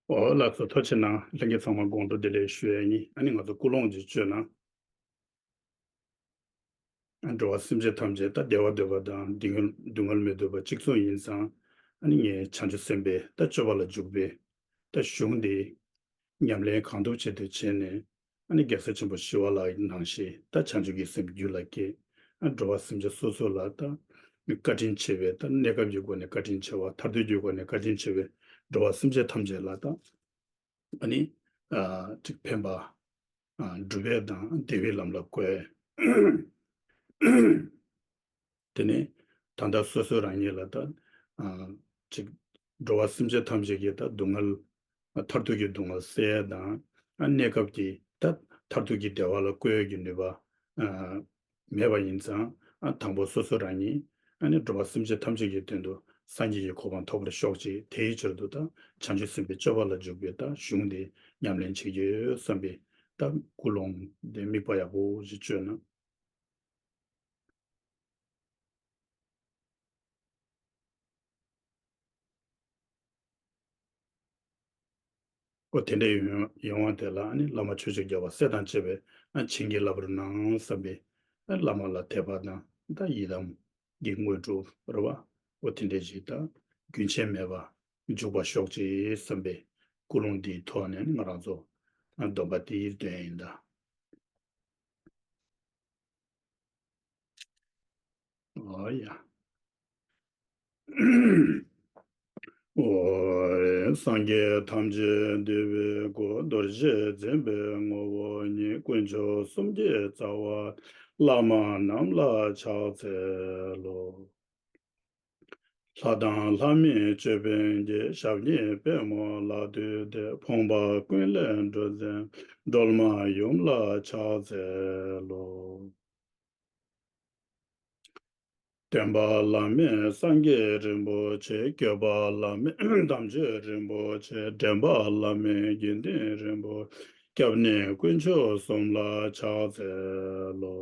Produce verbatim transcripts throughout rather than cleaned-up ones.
ཨོ་ལགས་སོ། ཐུགས་རྗེ་གནང་། ལྷན་རྒྱས་ཚང་མ་དགོང་དྲོ་བདེ་ལེགས་ཞུ་ཡ་ཡིན། ཨ་ནི་ང་ཚོ་ཀུན་སློང་ཅིག་བཅོས་ན། འགྲོ་བ་སེམས་ཅན་ཐམས་ཅད་ད་བདེ་བ་འདོད་པ་དང་སྡུག་བསྔལ་སྡུག་བསྔལ་མི་འདོད་པ་གཅིག་མཚུངས་ཡིན་ཙང་། ཨ་ནི་ངས་བྱང་ཆུབ་སེམས་དཔའི་ད་སྤྱོད་པ་ལ་འཇུག་པའི་ད་གཞུང་འདི་ཉམས་ལེན་གང་ཐུབ་བྱེད་དུ་བྱས་ནས། ཨ་ནི་རྒྱལ་སྲས་ཆེན་པོ་ཞི་བ་ལྷ་ཡི་ནང་བཞིན་ད་བྱང་ཆུབ་ཀྱི་སེམས་རྒྱུད་ལ་སྐྱེས། ཨ་འགྲོ་བ་སེམས་ཅན་སོ་སོ་ལ་ད་བཀའ་དྲིན་ཆེ་བའི་ད་གནས་སྐབས་ཀྱི་སྒོ་ནས་བཀའ་དྲིན་ཆེ་བ། མཐར་ཐུག་གི་སྒོ་ནས་བཀའ་དྲིན་ཆེ་བའི་འགྲོ་བ་སེམས་ཅན་ཐམས་ཅད་ལ་ད་ཨ་ནི་ཨ་ཅིག་ཕན་པ་ཨ་སྒྲུབ་པའི་དང་བདེ་བའི་ལམ་ལ་བཀོད། དེ་ནས་ད་ལྟ་སོ་སོ་རང་ཉིད་ལ་ད་ཨ་ཅིག་འགྲོ་བ་སེམས་ཅན་ཐམས་ཅད་ཀྱི་ད་སྡུག་བསྔལ། མཐར་ཐུག་གི་སྡུག་བསྔལ་སེལ་ཡས་དང་། ཨ་གནས་སྐབས་ཀྱི་ད་མཐར་ཐུག་གི་བདེ་བ་ལ་བཀོལ་ཡས་ཀྱི་ནུས་པ་ཨ་མེད་པ་ཡིན་ཙང་། ཨ་དང་པོ་སོ་སོ་རང་ཉིད་ཨ་ནི་འགྲོ་བ་སེམས་ཅན་ཐམས་ཅད་ཀྱི་དོན་དུ་སངས་རྒྱས་ཀྱི་གོ་འཕང་ཐོབ་པར་ཤོག་ཅིག། དེའི་ཕྱིར་དུ་ད་བྱང་ཆུབ་སེམས་དཔའི་སྤྱོད་པ་ལ་འཇུག་པའི་ད་གཞུང་དེ་ཉམས་ལེན་བྱེད་རྒྱུ་བསམ་པའི་ད་ཀུན་སློང་དེ་དམིགས་པ་ཡག་པོ་ཞིག་བཅོས་ན། ཨོ་དེ་འདྲ་ཡོང་ཡོང་བ་དེ་ལ་ཨ་ནི་བླ་མ་ཆོས་ཀྱི་རྒྱལ་བ་སྲས་དང་བཅས་པའི་ཨ་བྱིན་གྱིས་བརླབ་པར་གནང་བསམ་པའི་ཨ་བླ་མ་ལ་དད་པ་དང་ད་ཡི་དམ་གྱི་དངོས་གྲུབ་རེད་བ། ཨོ་དེ་འདྲ་ཞིག་ད་རྒྱུན་ཆད་མེད་པ་འཇུག་པར་ཤོག་ཅིག་བསམ་པའི་ཀུན་སློང་འདིའི་ཐོག་ནས་ང་རང་ཚོ་ཨ་སྡོམ་པ་འདི་འདོན་ཡིན་ད། ཨོ་ཡ། ཨོ། སངས་རྒྱས་ཐམས་ཅད་འདུས་པའི་སྐུ། རྡོ་རྗེ་འཛིན་པའི་ངོ་བོ་ཉིད། དཀོན་མཆོག་གསུམ་གྱི་རྩ་བ། བླ་མ་རྣམས་ལ་ཕྱག་འཚལ་ལོ། ལྷ་དང་ལྷ་མིན་ཅོད་པན་གྱི། ཞབས་གཉིས་པད་མོ་ལ་བཏུད་དེ། ཕོངས་པ་ཀུན་ལས་སྒྲོལ་མཛད། སྒྲོལ་མ་ཡུམ་ལ་ཕྱག་འཚལ་ལོ། སྟོན་པ་བླ་མེད་སངས་རྒྱས་རིན་པོ་ཆེ། བཀོད་པ་བླ་མེད་དམ་ཆོས་རིན་པོ་ཆེ། འདྲེན་པ་བླ་མེད་དགེ་འདུན་རིན་པོ་ཆེ། སྐྱབས་གནས་དཀོན་མཆོག་གསུམ་ལ་ཕྱག་འཚལ་ལོ།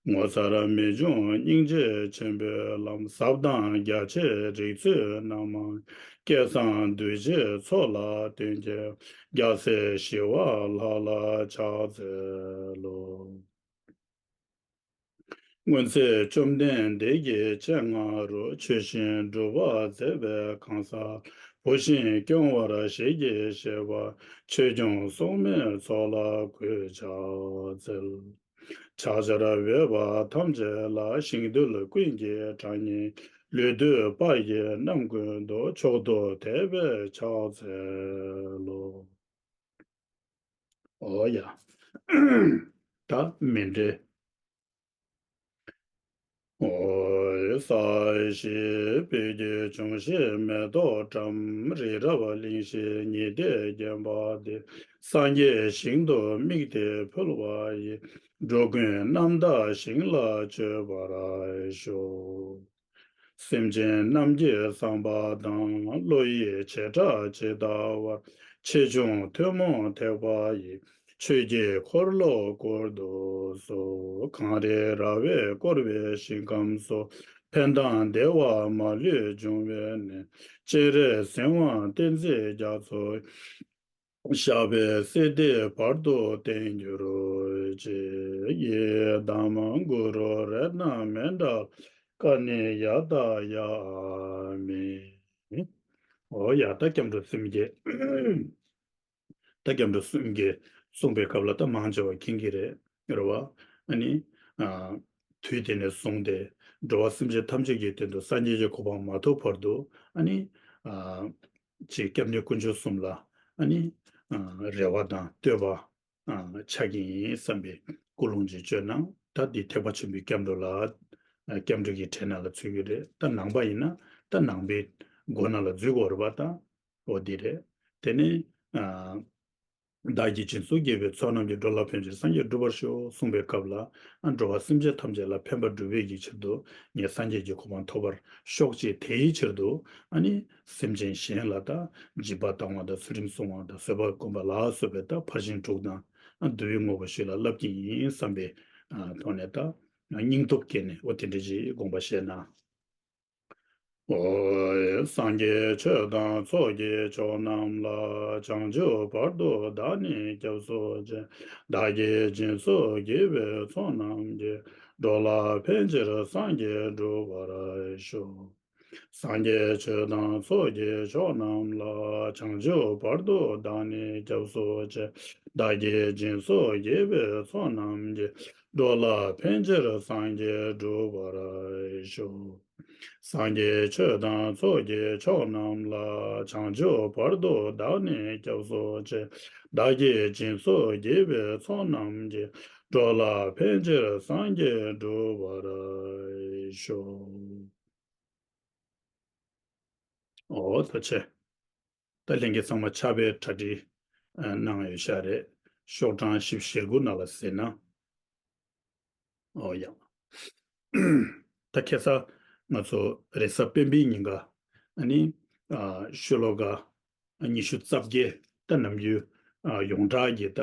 ངོ་མཚར་རབ་བྱུང་སྙིང་རྗེ་ཆེན་པོའི་ལམ། ཟབ་དང་རྒྱ་ཆེའི་རིགས་ཚུལ་རྣམ་མང་། སྐལ་བཟང་གདུལ་བྱའི་ཚོགས་ལ་སྟོན་མཁན། རྒྱལ་སྲས་ཞི་བ་ལྷ་ལ་ཕྱག་འཚལ་ལོ། སྔོན་ཚེ་བཅོམ་ལྡན་འདས་ཀྱི་སྤྱན་སྔ་རུ། ཆོས་བཞིན་སྒྲུབ་པར་མཛད་པའི་གང་ཟག། བུ་བཞིན་སྐྱོང་བར་ཞལ་གྱིས་བཞེས་པ། ཆོས་སྐྱོང་སྲུང་མའི་ཚོགས་ལ་གུས་ཕྱག་འཚལ། ཕྱག་བྱར་འོས་པ་ཐམས་ཅད་ལ། ཞིང་རྡུལ་ཀུན་གྱི་གྲངས་སྙེད་ལས། ལུས་བཏུད་དཔལ་གྱི་རྣམ་ཀུན་ཏུ། མཆོག་ཏུ་དད་པས་ཕྱག་འཚལ་ལོ། ཨོ་ཡ། ད་མཎྜལ། ཨོ། ས་གཞི་སྤོས་ཀྱི་འབྱུང་བཞི་མེ་ཏོག་བཀྲམ། རི་རབ་གླིང་བཞི་ཉི་ཟླས་བརྒྱན་པ་འདི། སངས་རྒྱས་ཞིང་དུ་དམིགས་ཏེ་ཕུལ་བ་ཡི། འགྲོ་ཀུན་རྣམ་དག་ཞིང་ལ་སྤྱོད་པར་ཤོག། སེམས་ཅན་རྣམས་ཀྱི་བསམ་པ་དང་། བློ་ཡི་བྱེ་བྲག་ཇི་ལྟ་བར། ཆེ་ཆུང་ཐུན་མོང་ཐེག་པ་ཡི། ཆོས་ཀྱི་འཁོར་ལོ་བསྐོར་དུ་གསོལ། གངས་རི་ར་བས་བསྐོར་བའི་ཞིང་ཁམས་སུ། ཕན་དང་བདེ་བ་མ་ལུས་འབྱུང་བའི་གནས། སྤྱན་རས་གཟིགས་དབང་བསྟན་འཛིན་རྒྱ་མཚོ། ཞབས་པད་སྲིད་མཐའི་བར་དུ་བརྟན་གྱུར་ཅིག། ཡི་དམ་གུ་རུ་རཏྣ་མཎྜལ་ཀ་ཎི་ཡ་ཏ་ཡ་མི། ཨོ་ཡ། ད་སྐྱབས་འགྲོ་སེམས་བསྐྱེད། ད་སྐྱབས་འགྲོ་སེམས་བསྐྱེད་གསུངས་པའི་སྐབས་ལ་ད་མང་ཆེ་བ་མཁྱེན་གྱི་རེད། རེད་བ། ཨ་ནི། ཨ། དུས་དེ་ནས་བཟུང་སྟེ་འགྲོ་བ་སེམས་ཅན་ཐམས་ཅད་ཀྱི་དོན་དུ་སངས་རྒྱས་ཀྱི་གོ་འཕང་མ་ཐོབ་བར་དུ། ཨ་ནི། ཨ། ཅིག་སྐྱབས་གནས་དཀོན་མཆོག་གསུམ་ལ། ཨ་ནི། ཨ། རེ་བ་དང་བསྟོད་པ། ཨ། ཆགས་ཀྱི་ཡིན་བསམ་པའི་ཀུན་སློང་ཅིག་བཅོས་ན། ད་འདི་ཐེག་པ་ཆེན་པོའི་སྐྱབས་འགྲོ་ལ། ཨ། སྐྱབས་འགྲོ་གི་གྲས་ནང་ལ་ཚུད་ཀྱི་རེད། ད་ནང་པ་ཡིན་ན་ད་ནང་པའི་སྒོ་ནང་ལ་འཛུལ་དགོས་རེད་པ། ད་འོ་འདི་རེད། དེ་ནས། ཨ། བདག་གིས་སྦྱིན་སོགས་བགྱིས་པའི་ཚོགས་རྣམས་ཀྱིས། འགྲོ་ལ་ཕན་ཕྱིར་སངས་རྒྱས་འགྲུབ་པར་ཤོག་གསུངས་པའི་སྐབས་ལ། ཨ། འགྲོ་བ་སེམས་ཅན་ཐམས་ཅད་ལ་ཕན་པ་སྒྲུབ་པའི་གི་ཕྱིར་དུ་ངས་སངས་རྒྱས་ཀྱི་གོ་འཕང་ཐོབ་པར་ཤོག་ཅེས། དེའི་ཕྱིར་དུ་ཨ་ནི་སེམས་ཅན་གཞན་ལ་ད་སྦྱིན་པ་བཏང་བ་དང་། ཚུལ་ཁྲིམས་སྲུང་བ་དང་། བཟོད་པ་སྒོམ་པ་ལ་སོགས་པའི་ད་ཕར་ཕྱིན་དྲུག་དང་། ཨ། འདུལ་བའི་དངོས་པོ་ཞིག་ལ་བསླབ་ཀྱི་ཡིན་བསམ་པའི། ཨ། ཐོག་ནས་ད་སྙིང་སྟོབས་བསྐྱེད་ནས་འོ་དེ་འདྲ་ཅིག་དགོངས་པ་བཞེས་ན། ཨོ། སངས་རྒྱས་ཆོས་དང་ཚོགས་ཀྱི་མཆོག་རྣམས་ལ། བྱང་ཆུབ་བར་དུ་བདག་ནི་སྐྱབས་སུ་མཆི། བདག་གིས་སྦྱིན་སོགས་བགྱིས་པའི་ཚོགས་རྣམས་ཀྱིས། འགྲོ་ལ་ཕན་ཕྱིར་སངས་རྒྱས་འགྲུབ་པར་ཤོག། སངས་རྒྱས་ཆོས་དང་ཚོགས་ཀྱི་མཆོག་རྣམས་ལ། བྱང་ཆུབ་བར་དུ་བདག་ནི་སྐྱབས་སུ་མཆི། བདག་གིས་སྦྱིན་སོགས་བགྱིས་པའི་ཚོགས་རྣམས་ཀྱིས། འགྲོ་ལ་ཕན་ཕྱིར་སངས་རྒྱས་འགྲུབ་པར་ཤོག། སངས་རྒྱས་ཆོས་དང་ཚོགས་ཀྱི་མཆོག་རྣམས་ལ། བྱང་ཆུབ་བར་དུ་བདག་ནི་སྐྱབས་སུ་མཆི། བདག་གིས་སྦྱིན་སོགས་བགྱིས་པའི་ཚོགས་རྣམས་ཀྱིས། འགྲོ་ལ་ཕན་ཕྱིར་སངས་རྒྱས་འགྲུབ་པར་ཤོག། ཨོ་ད་ཆེ། ད་ལྷན་རྒྱས་ཚང་མ་ཕྱག་དཔེ་གྲ་སྒྲིག་ཨ་གནང་ཡོད་ཤག་རེད། ཤོག་གྲངས་བཞི་བཅུ་ཞེ་དགུ་ནང་ལ་གཟིགས་ན། ཨོ་ཡ། ད་ཁ་སང་ང་ཚོ་རེས་གཟའ་སྤེན་པའི་ཉིན་ཀ་ཨ་ནི་ཨ་ཤོ་ལོ་ཀ་ཉི་ཤུ་རྩ་བརྒྱད་ད་ནམ་རྒྱུན་ཨ་ཡོངས་གྲགས་ཀྱི་ད་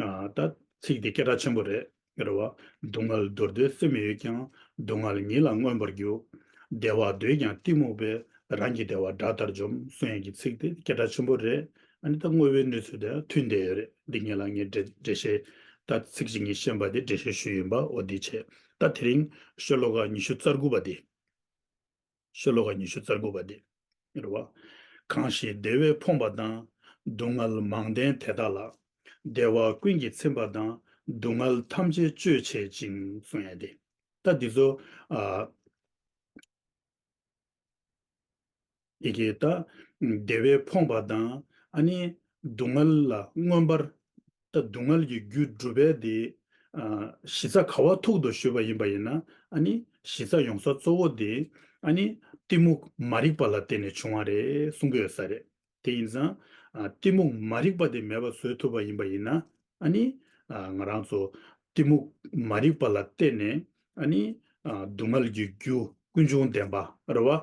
ཨ་ད་ཚིག་དེ་སྐད་གྲགས་ཆེན་པོ་རེད། རེད་བ། སྡུག་བསྔལ་འདོར་འདོད་སེམས་ཡོད་ཀྱང་། སྡུག་བསྔལ་ཉིད་ལ་མངོན་པར་རྒྱུག། བདེ་བ་འདོད་ཀྱང་གཏི་མུག་པས། རང་གི་བདེ་བ་དགྲ་ལྟར་འཇོམས། གསུང་ཡག་གི་ཚིག་དེ་སྐད་གྲགས་ཆེན་པོ་རེད། ཨ་ནི་ད་བསྔོ་བའི་གནས་ཚུལ་དེ་མཐུན་བསྡད་ཡོད་རེད། འདི་ངེད་ལ་ངས་འགྲེལ་འགྲེལ་བཤད་ད་ཚིག་གཅིག་གཉིས་བཤད་པ་དེ་འགྲེལ་བཤད་ཞུས་ཡིན་པ། འོ་འདི་བྱས། ད་དེ་རིང་ཤོ་ལོ་ཀ་ཉི་ཤུ་རྩ་དགུ་པ་དེ། ཤོ་ལོ་ཀ་ཉི་ཤུ་རྩ་དགུ་པ་དེ་རེད་བ། གང་ཞིག་བདེ་བས་ཕོངས་པ་དང་། སྡུག་བསྔལ་མང་ལྡན་དེ་དག་ལ། བདེ་བ་ཀུན་གྱིས་ཚིམ་པ་དང་། སྡུག་བསྔལ་ཐམས་ཅད་གཅོད་བྱེད་ཅིང་གསུང་ཡག་དེ། ད་འདི་ཚོ་ཨ་ཡི་གེ་ད་བདེ་བས་ཕོངས་པ་དང་། ཨ་ནི་སྡུག་བསྔལ་ལ་མངོན་པར། ད་སྡུག་བསྔལ་གྱི་རྒྱུ་སྒྲུབ་པའི་དེ་ཨ་གཞི་རྩ་ག་བ་ཐུག་འདུག་ཞུས་པ་ཡིན་པ་ཡིན་ན། ཨ་ནི་གཞི་རྩ་ཡོང་ས་གཙོ་བོ་དེ་ཨ་ནི་གཏི་མུག་མ་རིག་པ་ལ་བརྟེན་ནས་བྱུང་བ་རེད་གསུང་གི་ཡོད་ས་རེད། དེ་ཡིན་ཙང་ཨ་གཏི་མུག་མ་རིག་པ་དེ་མེད་པ་བཟོ་ཐུབ་པ་ཡིན་པ་ཡིན་ན། ཨ་ནི་ཨ་ང་རང་ཚོ་གཏི་མུག་མ་རིག་པ་ལ་བརྟེན་ནས་ཨ་ནི་ཨ་སྡུག་བསྔལ་གྱི་རྒྱུ་ཀུན་འབྱུང་བདེན་པ་རེད་བ།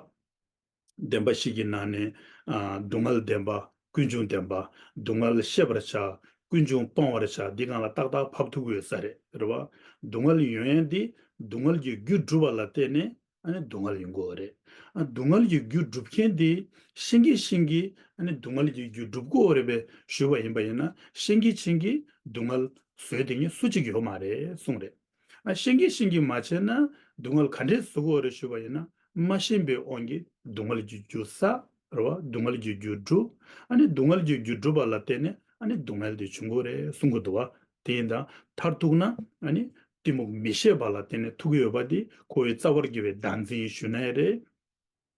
བདེན་པ་བཞི་གི་ནང་ནས་ཨ་སྡུག་བསྔལ་བདེན་པ། ཀུན་འབྱུང་བདེན་པ། སྡུག་བསྔལ་ཤེས་པར་བྱ། ཀུན་འབྱུང་སྤང་བར་བྱ། འདི་སྒང་ལ་ཏག་ཏག་ཕབ་ཐུབ་ཀྱི་ཡོད་ས་རེད། རེད་བ། སྡུག་བསྔལ་ཡོང་ཡག་འདི་སྡུག་བསྔལ་གྱི་རྒྱུ་སྒྲུབ་པ་ལ་བརྟེན་ནས་ཨ་ནི་སྡུག་བསྔལ་ཡོང་གི་ཡོད་རེད། ཨ་སྡུག་བསྔལ་གྱི་རྒྱུ་སྒྲུབ་མཁན་འདི་ཤེས་ཀྱིན་ཤེས་ཀྱིན་ཨ་ནི་སྡུག་བསྔལ་གྱི་རྒྱུ་སྒྲུབ་ཀྱི་ཡོད་རེད་པས་ཞུས་པ་ཡིན་པ་ཡིན་ན། ཤེས་ཀྱིན་ཤེས་ཀྱིན་སྡུག་བསྔལ་བཟོས་བསྡད་མཁན་སུ་གཅིག་ཡོད་མ་རེད་གསུངས་རེད། ཨ་ཤེས་ཀྱིན་ཤེས་ཀྱིན་མ་བྱས་ན་སྡུག་བསྔལ་ག་འདྲས་བཟོ་གི་ཡོད་རེད་ཞུས་པ་ཡིན་ན། མ་ཤེས་པའི་དབང་གིས་སྡུག་བསྔལ་གྱི་རྒྱུ་བསགས། རེད་བ། སྡུག་བསྔལ་གྱི་རྒྱུ་སྒྲུབ། ཨ་ནི་སྡུག་བསྔལ་གྱི་རྒྱུ་སྒྲུབ་པ་ལ་བརྟེན་ནས་ཨ་ནི་སྡུག་བསྔལ་དེ་བྱུང་གི་ཡོད་རེད་གསུང་གི་འདུག་བ། དེ་ཡིན་ཙང་མཐར་ཐུག་ན་ཨ་ནི་གཏི་མུག་མི་ཤེས་པ་ལ་བརྟེན་ནས་ཐུག་གི་ཡོད་པ་འདི་ཁོ་བོའི་རྩ་བར་གྱུར་པའི་བདག་འཛིན་ཞུས་ན་ཡང་རེད།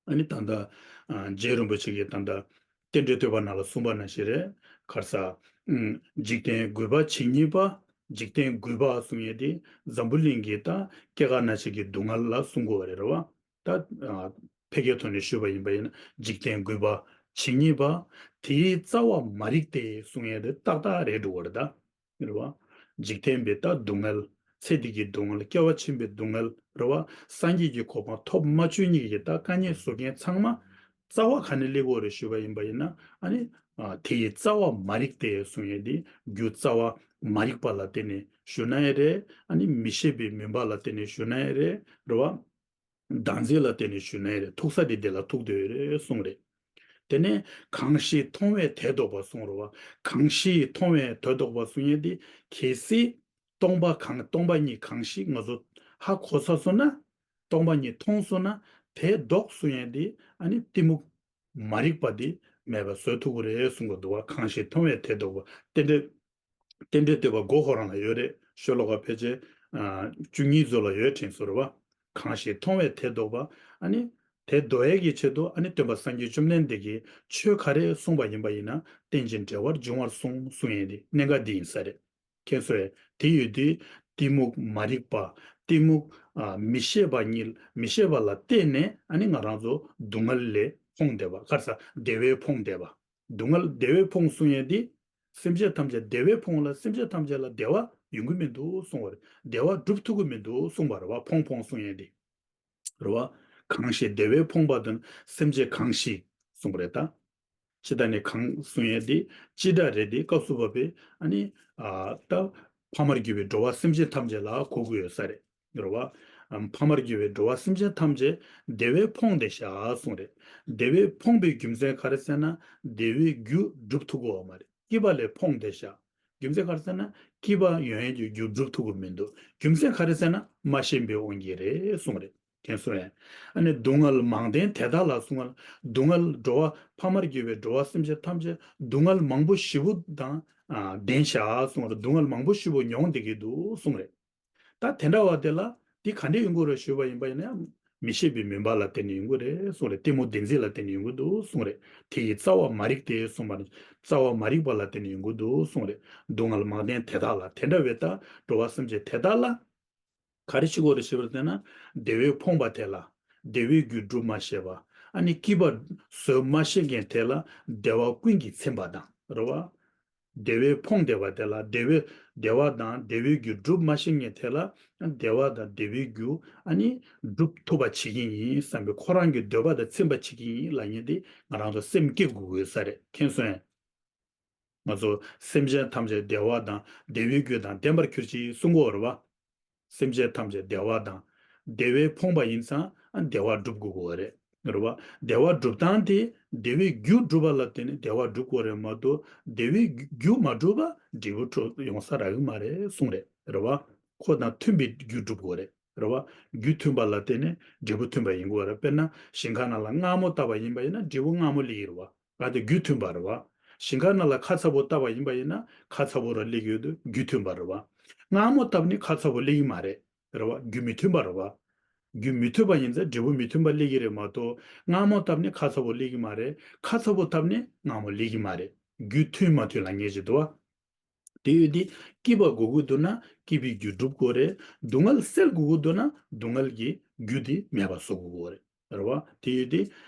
ཨ་ནི་ད་ལྟ་ཨ་རྗེ་རིན་པོ་ཆེ་གིས་ད་ལྟ་རྟེན་འབྲེལ་བསྟོད་པ་ནང་ལ་གསུངས་པ་ནང་བཞིན་རེད། ག་རེ་ཟེར། ཨ་འཇིག་རྟེན་རྒུད་པ་ཇི་སྙེད་པ། འཇིག་རྟེན་རྒུད་པ་གསུང་ཡག་དེ་འཛམ་བུ་གླིང་གི་ད་སྐྱེ་རྒ་ན་འཆི་གི་སྡུག་བསྔལ་ལ་གསུང་གི་ཡོད་རེད། རེད་བ། ད་ཨ་ཕལ་སྐད་ཐོག་ནས་ཞུས་པ་ཡིན་པ་ཡིན་ན། འཇིག་རྟེན་རྒུད་པ་ཇི་སྙེད་པ། དེའི་རྩ་བ་མ་རིག་སྟེ་གསུང་ཡག་དེ་ཏག་ཏག་རེད་འགྲོ་གི་རེད་ད། རེད་བ། འཇིག་རྟེན་པའི་ད་སྡུག་བསྔལ། ཚེ་འདི་གི་སྡུག་བསྔལ། སྐྱེ་བ་ཕྱིན་པའི་སྡུག་བསྔལ། རེད་བ། སངས་རྒྱས་ཀྱི་གོ་འཕང་ཐོབ་མ་བཅུག་མཁན་གྱི་ད་དཀའ་ངལ་བཟོ་མཁན་ཚང་མ་རྩ་བ་ག་ནས་སླེབས་ཀྱི་ཡོད་རེད་ཞུས་པ་ཡིན་པ་ཡིན་ན། ཨ་ནི་ཨ་དེ་ཡི་རྩ་བ་མ་རིག་སྟེ་གསུང་ཡག་དེ་རྒྱུ་རྩ་བ་མ་རིག་པ་ལ་བརྟེན་ནས་ཞུས་ན་ཡང་རེད། ཨ་ནི་མི་ཤེས་པའི་མུན་པ་ལ་བརྟེན་ནས་ཞུས་ན་ཡང་རེད། རེད་བ། བདག་འཛིན་ལ་བརྟེན་ནས་ཞུས་ན་ཡང་རེད། ཐུག་ས་དེ་དེ་ལ་ཐུག་བསྡད་ཡོད་རེད་གསུངས་རེད། དེ་ནས་གང་ཞིག་མཐོང་བས་དེ་བཟློག་པ་གསུངས་རེད་བ། གང་ཞིག་མཐོང་བས་དེ་བཟློག་པ་གསུང་ཡག་དེ་གལ་སྲིད་སྟོང་པ་གང་། སྟོང་པ་ཉིད་གང་ཞིག་ང་ཚོ་ཧ་གོ་ཚར་སོང་ན། སྟོང་པ་ཉིད་མཐོང་སོང་ན་དེ་བཟློག་གསུང་ཡག་དེ་ཨ་ནི་གཏི་མུག་མ་རིག་པ་དེ་མེད་པ་བཟོ་ཐུབ་ཀྱི་རེད་གསུང་གི་འདུག་བ། གང་ཞིག་མཐོང་བས་དེ་བཟློག་པ། རྟེན་འབྲེལ། རྟེན་འབྲེལ་བསྟོད་པ་མགོ་ཁོ་རང་ལ་ཡོད་རེད། ཤོ་ལོ་ཀ་ཕལ་ཆེར་ཨ་བཅུ་གཉིས་ཙམ་ལ་ཡོད་དྲན་སོང་རེད་བ། གང་ཞིག་མཐོང་བས་དེ་བཟློག་པ། ཨ་ནི་དེ་བཟློག་ཡག་གི་ཆེད་དུ་ཨ་ནི་སྟོན་པ་སངས་རྒྱས་བཅོམ་ལྡན་འདས་ཀྱིས་ཆོས་ག་རེ་གསུངས་པ་ཡིན་པ་ཡིན་ན། རྟེན་ཅིང་འབྲེལ་བར་འབྱུང་བར་གསུངས་གསུང་ཡག་དེ་གནད་འགག་འདི་ཡིན་ས་རེད། མཁྱེན་སོང་ངས། དེ་ཡོད་དུས་གཏི་མུག་མ་རིག་པ། གཏི་མུག་ཨ་མི་ཤེས་པ་ཉིད། མི་ཤེས་པ་ལ་བརྟེན་ནས་ཨ་ནི་ང་རང་ཚོ་སྡུག་བསྔལ་ལས་ཕོངས་བསྡད་པ། ག་རེ་ཟེར། བདེ་བས་ཕོངས་བསྡད་པ། སྡུག་བསྔལ་བདེ་བས་ཕོངས་གསུང་ཡག་འདི། སེམས་ཅན་ཐམས་ཅད་བདེ་བས་ཕོངས་ལ་སེམས་ཅན་ཐམས་ཅད་ལ་བདེ་བ་ཡོང་གི་མི་འདུག་གསུང་བ་རེད། བདེ་བ་སྒྲུབ་ཐུབ་ཀྱི་མི་འདུག་གསུང་བ་རེད་བ། ཕོངས་ཕོངས་གསུང་ཡག་འདི། རེད་བ། གང་ཞིག་བདེ་བས་ཕོངས་པ་དང་། སེམས་ཅན་གང་ཞིག་གསུང་བ་རེད་ད། ཇི་ལྟར་ནི་གང་གསུང་ཡག་འདི་ཅི་འདྲ་རེད་དེ་སྐབས་སུ་བབ་པའི་ཨ་ནི་ཨ་ད་ཕ་མར་གྱུར་པའི་འགྲོ་བ་སེམས་ཅན་ཐམས་ཅད་ལ་གོ་གི་ཡོད་ས་རེད། རེད་བ། ཕ་མར་གྱུར་པའི་འགྲོ་བ་སེམས་ཅན་ཐམས་ཅད་བདེ་བས་ཕོངས་ཏེ་བཞག་གསུངས་རེད། བདེ་བས་ཕོངས་པའི་རྒྱུ་མཚན་ག་རེ་ཟེར་ན། བདེ་བའི་རྒྱུ་སྒྲུབ་ཐུབ་ཀྱི་ཡོད་མ་རེད། སྐྱིད་པ་ལས་ཕོངས་ཏེ་བཞག་རྒྱུ་མཚན་ག་རེ་ཟེར་ན། སྐྱིད་པ་ཡོང་ཡས་ཀྱི་རྒྱུ་སྒྲུབ་ཐུབ་ཀྱི་མི་འདུག་རྒྱུ་མཚན་ག་རེ་ཟེར་ན། མ་ཤེས་པའི་དབང་གིས་རེད་གསུངས་རེད། མཁྱེན་སོང་ངས། ཨ་ནི་སྡུག་བསྔལ་མང་ལྡན་དེ་དག་ལ་གསུངས་པ། སྡུག་བསྔལ་འགྲོ་བ་ཕ་མར་གྱུར་པའི་འགྲོ་བ་སེམས་ཅན་ཐམས་ཅད་སྡུག་བསྔལ་མང་པོ་ཞེ་པོ་དང་ལྡན་བཞག་གསུངས་པ། སྡུག་བསྔལ་མང་པོ་ཞེ་པོ་མྱོང་བསྡད་ཀྱི་འདུག་གསུངས་རེད། ད་དེ་འདྲ་བ་དེ་ལ་དེ་ག་འདྲ་ཡོང་གི་རེད་ཞུས་པ་ཡིན་པ་ཡིན་ན། མི་ཤེས་པའི་མུན་པ་ལ་བརྟེན་ནས་ཡོང་གི་རེད་གསུངས་རེད། གཏི་མུག་བདེན་འཛིན་ལ་བརྟེན་ནས་ཡོང་གི་འདུག་གསུངས་རེད། དེ་ཡི་རྩ་བ་མ་རིག་སྟེ་གསུངས་པ་ནི། རྩ་བ་མ་རིག་པ་ལ་བརྟེན་ནས་ཡོང་གི་འདུག་གསུངས་རེད། སྡུག་བསྔལ་མང་ལྡན་དེ་དག་ལ། དེ་འདྲ་བའི་ད་འགྲོ་བ་སེམས་ཅན་དེ་དག་ལ། ག་རེ་བྱེད་དགོས་རེད་ཞེས་པར་བལྟས་ན། བདེ་བས་ཕོངས་པ་དེ་ལ་བདེ་བའི་རྒྱུ་སྒྲུབ་མ་ཤེས་པ། ཨ་ནི་སྐྱིད་པ་བཟོད་མ་ཤེས་མཁན་དེ་ལ་བདེ་བ་ཀུན་གྱིས་ཚིམ་པ་དང་རེད་བ། བདེ་བས་ཕོངས་བསྡད་པ་དེ་ལ་བདེ་བའི་བདེ་བ་དང་བདེ་བའི་རྒྱུ་སྒྲུབ་མ་ཤེས་མཁན་དེ་ལ། བདེ་བ་དང་བདེ་བའི་རྒྱུ་ཨ་ནི་སྒྲུབ་ཐུབ་པ་བྱེད་ཀྱི་ཡིན་བསམ་པའི་ཁོ་རང་གི་འདོད་པ་དང་འཚམས་པ་བྱེད་ཀྱི་ཡིན་ལབ་མཁན་དེ་ང་རང་ཚོ་སེམས་བསྐྱེད་དགོས་དགོས་ས་རེད། མཁྱེན་སོང་ངས། ང་ཚོ་སེམས་ཅན་ཐམས་ཅད་བདེ་བ་དང་བདེ་བའི་རྒྱུ་དང་ལྡན་པར་གྱུར་ཅིག་གསུང་གི་ཡོད་རེད་བ། སེམས་ཅན་ཐམས་ཅད་བདེ་བ་དང་བདེ་བས་ཕོངས་པ་ཡིན་ཙང་བདེ་བ་སྒྲུབ་དགོས་ཀྱི་ཡོད་རེད། རེད་བ། བདེ་བ་སྒྲུབ་སྟངས་དེ་བདེ་བའི་རྒྱུ་སྒྲུབ་པ་ལ་བརྟེན་ནས་བདེ་བ་སྒྲུབ་དགོས་རེད་མ་གཏོགས། བདེ་བའི་རྒྱུ་མ་སྒྲུབ་པ་འབྲས་བུ་འཕྲོད་ཡོང་ས་རག་གི་མ་རེད་གསུངས་རེད། རེད་བ། ཁོ་དང་མཐུན་པའི་རྒྱུ་སྒྲུབ་དགོས་རེད། རེད་བ། རྒྱུ་མཐུན་པ་ལ་བརྟེན་ནས་འབྲས་བུ་མཐུན་པ་ཡིན་དགོས་རེད། དཔེར་ན་ཞིང་ཁ་ནང་ལ་མངར་མོ་བཏབ་པ་ཡིན་པ་ཡིན་ན་འབྲས་བུ་མངར་མོ་སླེབས་ཀྱི་རེད་བ། གལ་ཏེ་རྒྱུ་མཐུན་པ་རེད་བ། ཞིང་ཁ་ནང་ལ་ཁ་ཚ་པོ་བཏབ་པ་ཡིན་པ་ཡིན་ན་ཁ་ཚ་པོ་རང་སླེབས་ཀྱི་ཡོད་དུས་རྒྱུ་མཐུན་པ་རེད་བ། མངར་མོ་བཏབ་ནས་ཁ་ཚ་པོ་སླེབས་ཀྱི་མ་རེད། རེད་བ། རྒྱུ་མི་མཐུན་པ་རེད་བ། རྒྱུ་མི་མཐུན་པ་ཡིན་ཙང་འབྲས་བུ་མི་མཐུན་པ་སླེབས་ཀྱི་རེད་མ་གཏོགས། མངར་མོ་བཏབ་ནས་ཁ་ཚ་པོ་སླེབས་ཀྱི་མ་རེད། ཁ་ཚ་པོ་བཏབ་ནས་མངར་མོ་སླེབས་ཀྱི་མ་རེད། རྒྱུ་མཐུན་མ་མཐུན་ལབ་མཁན་ཞིག་འདུག་བ། དེ་ཡོད་དེ། སྐྱིད་པ་དགོས་ཀྱི་འདུག་ན་སྐྱིད་པའི་རྒྱུ་སྒྲུབ་དགོས་རེད། སྡུག་བསྔལ་སེལ་དགོས་ཀྱི་འདུག་ན་སྡུག་བསྔལ་གྱི་རྒྱུ་དེ་མེད་པ་བཟོ་དགོས་ཀྱི་རེད། རེད་བ། དེ་ཡོད་དེ།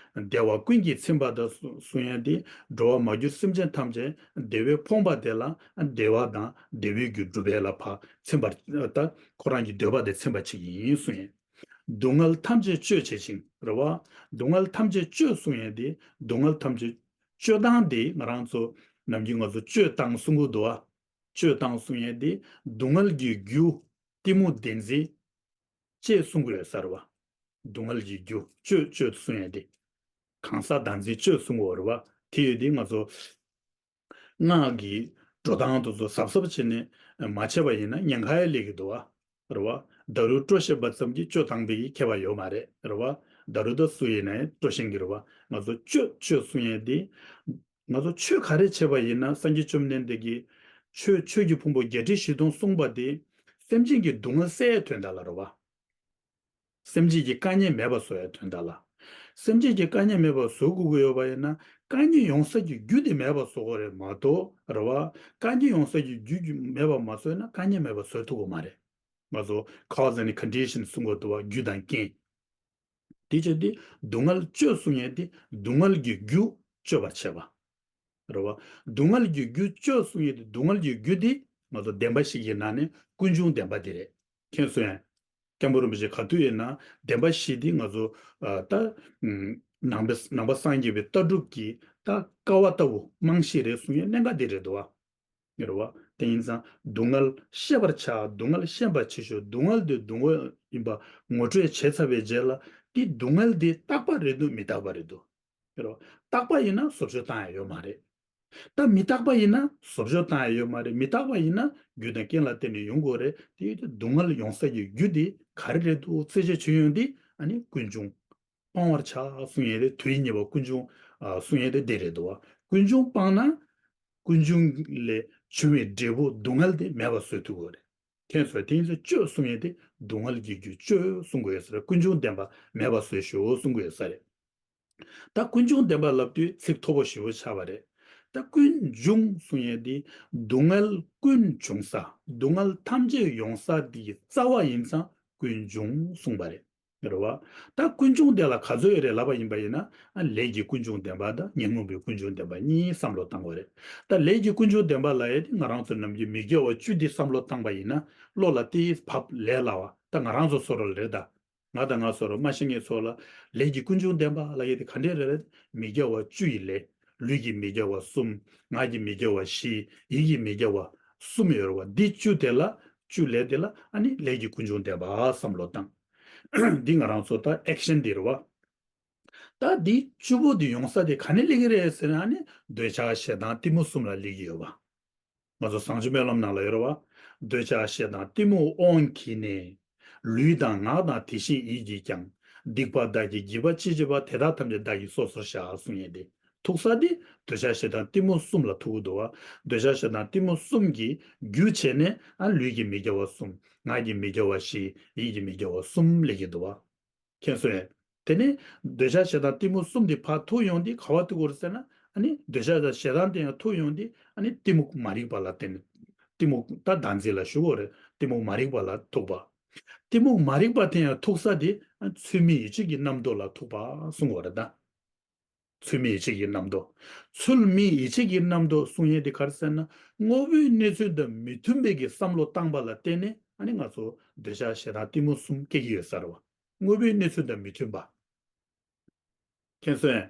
བདེ་བ་ཀུན་གྱིས་ཚིམ་པ་དང་གསུང་ཡས་དེ། འགྲོ་བ་མ་གྱུར་སེམས་ཅན་ཐམས་ཅད་བདེ་བས་ཕོངས་པ་དེ་ལ་བདེ་བ་དང་བདེ་བའི་རྒྱུ་སྒྲུབ་པའི་ལ་ཕར་ཚིམ་པར་ད་ཁོ་རང་གི་འདོད་པ་དེ་ཚིམ་པར་བྱེད་ཀྱི་ཡིན་གསུང་ཡས། སྡུག་བསྔལ་ཐམས་ཅད་གཅོད་བྱེད་ཅིང་། རེད་བ། སྡུག་བསྔལ་ཐམས་ཅད་གཅོད་གསུང་ཡས་དེ། སྡུག་བསྔལ་ཐམས་ཅད་གཅོད་སྟངས་དེ་ང་རང་ཚོ་ནམ་རྒྱུན་ང་ཚོ་གཅོད་སྟངས་གསུང་གི་འདུག་བ། གཅོད་སྟངས་གསུང་ཡས་དེ་སྡུག་བསྔལ་གྱི་རྒྱུ་གཏི་མུག་བདེན་འཛིན་བཅས་གསུང་གི་ཡོད་ས་རེད་བ། སྡུག་བསྔལ་གྱི་རྒྱུ་གཅོད་གཅོད་གསུང་ཡས་དེ། གང་ཟག་བདག་འཛིན་གཅོད་གསུང་གི་ཡོད་རེད་བ། དེ་ཡོད་དེ་ང་ཚོ་སྔགས་ཀྱི་འགྲོ་སྟངས་དེ་ཚོ་གཟབ་གཟབ་བྱས་ནས་མ་བྱས་པ་ཡིན་ན་ཉེན་ཁ་ཡང་སླེབས་ཀྱི་འདུག་བ། རེད་བ། ད་རུང་སྤྲོ་ཤེས་པ་ཙམ་གྱིས་གཅོད་བཏང་བའི་ཁྱད་པར་ཡོད་མ་རེད། རེད་བ། ད་རུང་ད་སུ་ཡིན་ན་ཡང་སྤྲོ་ཤེས་ཀྱི་རེད་བ། ང་ཚོ་གཅོད་གཅོད་གསུང་ཡས་དེ། ང་ཚོ་ཆོས་ག་རེ་བྱས་པ་ཡིན་ན་སངས་རྒྱས་བཅོམ་ལྡན་འདས་ཀྱིས་ཆོས་ཆོས་ཀྱི་ཕུང་པོ་བརྒྱད་ཁྲི་བཞི་སྟོང་གསུངས་པ་དེ། སེམས་ཅན་གྱི་སྡུག་བསྔལ་སེལ་ཡས་དོན་དག་ལ་རེད་བ། སེམས་ཅན་གྱི་དཀའ་ངལ་མེད་པ་བཟོ་ཡའི་དོན་དག་ལ། སེམས་ཅན་གྱི་དཀའ་ངལ་མེད་པ་བཟོ་དགོས་ཀྱི་ཡོད་པ་ཡིན་ན་དཀའ་ངལ་ཡོང་ས་ཀྱི་རྒྱུ་དེ་མེད་པ་བཟོ་དགོས་རེད་མ་གཏོགས་རེད་བ། དཀའ་ངལ་ཡོང་ས་ཀྱི་རྒྱུ་མེད་པ་མ་བཟོས་ན་དཀའ་ངལ་མེད་པ་བཟོ་ཐུབ་ཀྱི་མ་རེད། ང་ཚོ་cause and condition གསུང་གི་འདུག་བ། རྒྱུ་དང་རྐྱེན། དེ་བྱས་ཏེ་སྡུག་བསྔལ་གཅོད་གསུང་ཡས་དེ་སྡུག་བསྔལ་གྱི་རྒྱུ་གཅོད་པར་བྱེད་པ། རེད་བ། སྡུག་བསྔལ་གྱི་རྒྱུ་གཅོད་གསུང་ཡས་དེ་སྡུག་བསྔལ་གྱི་རྒྱུ་དེ་ང་ཚོ་བདེན་པ་བཞི་གི་ནང་ནས་ཀུན་འབྱུང་བདེན་པ་དེ་རེད། མཁྱེན་སོང་ངས། སྐྱབས་མགོན་རིན་པོ་ཆེ་ག་དུས་ཡིན་ན་བདེན་པ་བཞི་འདི་ང་ཚོ་ཨ་ད་ཨུམ་ནང་པའི་ནང་པ་སངས་རྒྱས་པའི་ལྟ་གྲུབ་ཀྱི་ད་ཀ་བ་ལྟ་བུ་རྨང་གཞི་རེད་གསུང་ཡས་གནད་འགག་འདི་རེད་འདུག་བ། རེད་བ། དེ་ཡིན་ཙང་སྡུག་བསྔལ་ཤེས་པར་བྱ། སྡུག་བསྔལ་ཤེས་པ་བྱེད་ཤོག་སྡུག་བསྔལ་འདི་སྡུག་བསྔལ་ཡིན་པ་ངོ་སྤྲོད་བྱས་ཚར་བའི་རྗེས་ལ་འདི་སྡུག་བསྔལ་འདི་རྟག་པ་རེད་འདུག་མི་རྟག་པ་རེད་འདུག་རེད་བ། རྟག་པ་ཡིན་ན་བཟོ་བཅོས་བཏང་ཡ་ཡོད་མ་རེད། ད་མི་རྟག་པ་ཡིན་ན་བཟོ་བཅོས་བཏང་ཡ་ཡོད་མ་རེད། མི་རྟག་པ་ཡིན་ན་རྒྱུ་དང་རྐྱེན་ལ་བརྟེན་ནས་ཡོང་དགོས་རེད། དེ་ཡོད་དུས་སྡུག་བསྔལ་ཡོང་ས་ཀྱི་རྒྱུ་དེ་ག་རེ་རེད་འདུག་རྩད་གཅོད་བྱེད་ཡོང་དུས་ཨ་ནི་ཀུན་འབྱུང་སྤང་བར་བྱ་གསུང་ཡས་དེ་དུས་གཉིས་པ་ཀུན་འབྱུང་ཨ་གསུང་ཡས་དེ་དེ་རེད་འདུག་བ། ཀུན་འབྱུང་སྤངས་ན་ཀུན་འབྱུང་ལས་བྱུང་བའི་འབྲས་བུ་སྡུག་བསྔལ་དེ་མེད་པ་བཟོ་ཐུབ་ཀྱི་རེད། མཁྱེན་སོང་ངས། དེ་ཡིན་ཙང་གཅོད་གསུང་ཡས་དེ་སྡུག་བསྔལ་གྱི་རྒྱུ་གཅོད་གསུང་དགོས་ཡོད་ས་རེད། ཀུན་འབྱུང་བདེན་པ་མེད་པ་བཟོས་ཤོག་གསུང་དགོས་ཡོད་ས་རེད། ད་ཀུན་འབྱུང་བདེན་པ་ལབ་དུས་ཚིག་མཐོ་པོ་ཞེ་པོ་ཆགས་པ་རེད། ད་ཀུན་འབྱུང་གསུང་ཡས་དེ་སྡུག་བསྔལ་ཀུན་འབྱུང་ས་སྡུག་བསྔལ་ཐམས་ཅད་ཡོང་ས་དེ་ཡི་རྩ་བ་ཡིན་ཙང་ཀུན་འབྱུང་གསུངས་པ་རེད། རེད་བ། ད་ཀུན་འབྱུང་དེ་ལ་ག་ཚོད་ཡོད་རེད་ལབ་པ་ཡིན་པ་ཡིན་ན་ཨ་ལས་ཀྱི་ཀུན་འབྱུང་བདེན་པ་དང་ཉོན་མོངས་པའི་ཀུན་འབྱུང་བདེན་པ་གཉིས་བསམ་བློ་བཏང་དགོས་རེད། ད་ལས་ཀྱི་ཀུན་འབྱུང་བདེན་པ་ལབ་ཡས་དེ་ང་རང་ཚོ་ནམ་རྒྱུན་མི་དགེ་བ་བཅུ་འདི་བསམ་བློ་བཏང་པ་ཡིན་ན་བློ་ལ་དེ་བབ་ལས་སླ་བ། ད་ང་རང་ཚོ་བཟོ་འདྲ་རེད་ད། ང་དང་ང་བཟོ་འདྲ་མ་ཤེས་མཁན་ཚོ་ལ་ལས་ཀྱི་ཀུན་འབྱུང་བདེན་པ་ལབ་ཡས་དེ་ག་འདྲས་རེད་རེད། མི་དགེ་བ་བཅུ་ཡི་ལས། ལུས་ཀྱི་མི་དགེ་བ་གསུམ། ངག་གི་མི་དགེ་བ་བཞི། ཡིད་ཀྱི་མི་དགེ་བ་གསུམ་ཡོད་རེད་བ། འདི་བཅུ་དེ་ལ་བཅུ་ལས་དེ་ལ་ཨ་ནི་ལས་ཀྱི་ཀུན་འབྱུང་བདེན་པ་བསམ་བློ་བཏང་། འདི་ང་རང་ཚོ་ད་ཨེག་ཤན་འདི་རེད་བ། ད་འདི་བཅུ་པོ་འདི་ཡོང་ས་དེ་ག་ནས་སླེབས་ཀྱི་རེད་ཟེར་ན་ནི་འདོད་ཆགས་ཞེ་སྡང་གཏི་མུག་གསུམ་ལ་སླེབས་ཀྱི་ཡོད་པ། ང་ཚོ་བཟང་སྤྱོད་སྨོན་ལམ་ནང་ལ་ཡོད་རེད་བ། འདོད་ཆགས་ཞེ་སྡང་གཏི་མུག་དབང་གིས་ནི། ལུས་དང་ངག་དང་དེ་བཞིན་ཡིད་ཀྱིས་ཀྱང་། སྡིག་པ་བདག་གིས་བགྱིས་པ་ཅི་མཆིས་པ། དེ་དག་ཐམས་ཅད་བདག་གིས་སོ་སོར་བཤགས། གསུང་ཡས་དེ། ཐུག་ས་དེ་འདོད་ཆགས་ཞེ་སྡང་གཏི་མུག་གསུམ་ལ་ཐུག་གི་འདུག་བ། འདོད་ཆགས་ཞེ་སྡང་གཏི་མུག་གསུམ་གྱི་རྒྱུ་བྱས་ནས་ཨ་ལུས་ཀྱི་མི་དགེ་བ་གསུམ། ངག་གི་མི་དགེ་བ་བཞི། ཡིད་ཀྱི་མི་དགེ་བ་གསུམ་སླེབས་ཀྱི་འདུག་བ། མཁྱེན་སོང་ངས། དེ་ནས་འདོད་ཆགས་ཞེ་སྡང་གཏི་མུག་གསུམ་དེ་ཕར་ཐུག་ཡོང་དུས་ག་བ་ཐུག་དགོས་རེད་ཟེར་ན། ཨ་ནི་འདོད་ཆགས་དང་ཞེ་སྡང་དེ་ཡང་ཐུག་ཡོང་དུས་ཨ་ནི་གཏི་མུག་མ་རིག་པ་ལ་བརྟེན་ནས། གཏི་མུག་ད་བདག་འཛིན་ལ་ཞུ་དགོས་རེད། གཏི་མུག་མ་རིག་པ་ལ་ཐུག་པ། གཏི་མུག་མ་རིག་པ་དེ་ཡང་ཐུག་ས་དེ་ཚུལ་མིན་ཡིད་བྱེད་ཀྱི་རྣམ་རྟོག་ལ་ཐུག་པ་གསུང་དགོས་རེད་ད། ཚུལ་མིན་ཡིད་བྱེད་ཀྱི་རྣམ་རྟོག་ཚུལ་མིན་ཡིད་བྱེད་ཀྱི་རྣམ་རྟོག་གསུང་ཡས་དེ་ག་རེ་ཟེར་ན། དངོས་པོའི་གནས་ཚུལ་དང་མི་མཐུན་པའི་གི་བསམ་བློ་བཏང་པ་ལ་བརྟེན་ནས་ཨ་ནི་ང་ཚོ་འདོད་ཆགས་ཞེ་སྡང་གཏི་མུག་གསུམ་སྐྱེ་གི་ཡོད་ས་རེད་བ། དངོས་པོའི་གནས་ཚུལ་དང་མི་མཐུན་པ། མཁྱེན་སོང་ངས།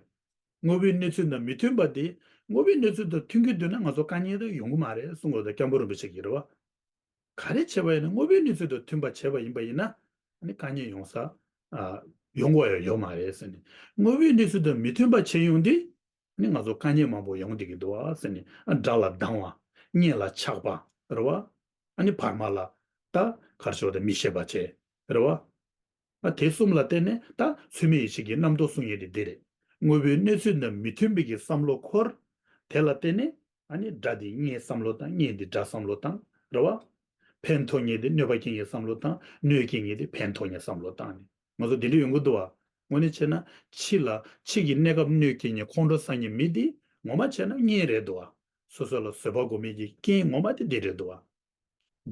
དངོས་པོའི་གནས་ཚུལ་དང་མི་མཐུན་པ་དེ། དངོས་པོའི་གནས་ཚུལ་དང་མཐུན་གྱི་འདུག་ན་ང་ཚོ་དཀའ་ངལ་དེ་ཡོང་གི་མ་རེད་གསུང་གི་ཡོད་ད། སྐྱབས་མགོན་རིན་པོ་ཆེ་གིས་རེད་བ། ག་རེ་བྱས་པ་ཡིན་ན་དངོས་པོའི་གནས་ཚུལ་དང་མཐུན་པ་བྱས་པ་ཡིན་པ་ཡིན་ན། ཨ་ནི་དཀའ་ངལ་ཡོང་ས། ཨ། ཡོང་དགོས་ཡ་ཡོད་མ་རེད་ཟེར་ནས། དངོས་པོའི་གནས་ཚུལ་དང་མི་མཐུན་པ་བྱས་ཡོང་དུས། ཨ་ནི་ང་ཚོ་དཀའ་ངལ་མང་པོ་ཡོང་བསྡད་ཀྱི་འདུག་ཨ་ཟེར་ནས། ཨ། དགྲ་ལ་སྡང་བ། གཉེན་ལ་ཆགས་པ། རེད་བ། ཨ་ནི་བར་མ་ལ། ད་གར་ཤོར་དེ་མི་ཤེས་པ་བྱས། རེད་བ། ཨ། དེ་གསུམ་ལ་བརྟེན་ནས་ད་ཚུལ་མིན་ཡིད་བྱེད་ཀྱི་རྣམ་རྟོག་གསུང་ཡས་དེ་འདི་རེད། དངོས་པོའི་གནས་ཚུལ་དང་མི་མཐུན་པའི་གི་བསམ་བློ་འཁོར། དེ་ལ་བརྟེན་ནས། ཨ་ནི་དགྲ་དེ་གཉེན་བསམ་བློ་བཏང་། གཉེན་དེ་དགྲ་བསམ་བློ་བཏང་། རེད་བ། ཕན་ཐོགས་མཁན་དེ་གནོད་པ་སྐྱེལ་མཁན་བསམ་བློ་བཏང་། གནོད་སྐྱེལ་མཁན་དེ་ཕན་ཐོགས་མཁན་བསམ་བློ་བཏང་ནས། ང་ཚོ་དེ་འདྲ་ཡོང་གི་འདུག་བ། དངོས་གནས་བྱས་ན་ཕྱི་ལ་ཕྱི་གི་གནས་སྐབས་གནོད་སྐྱེལ་མཁན་ཁོང་ཁྲོ་ཟ་མཁན་མི་དེ་ངོ་མ་བྱས་ན་གཉེན་རེད་འདུག་བ། སོ་སོ་ལ་བཟོད་པ་སྒོམ་མཁན་གྱི་རྐྱེན་ངོ་མ་དེ་དེ་རེད་འདུག་བ།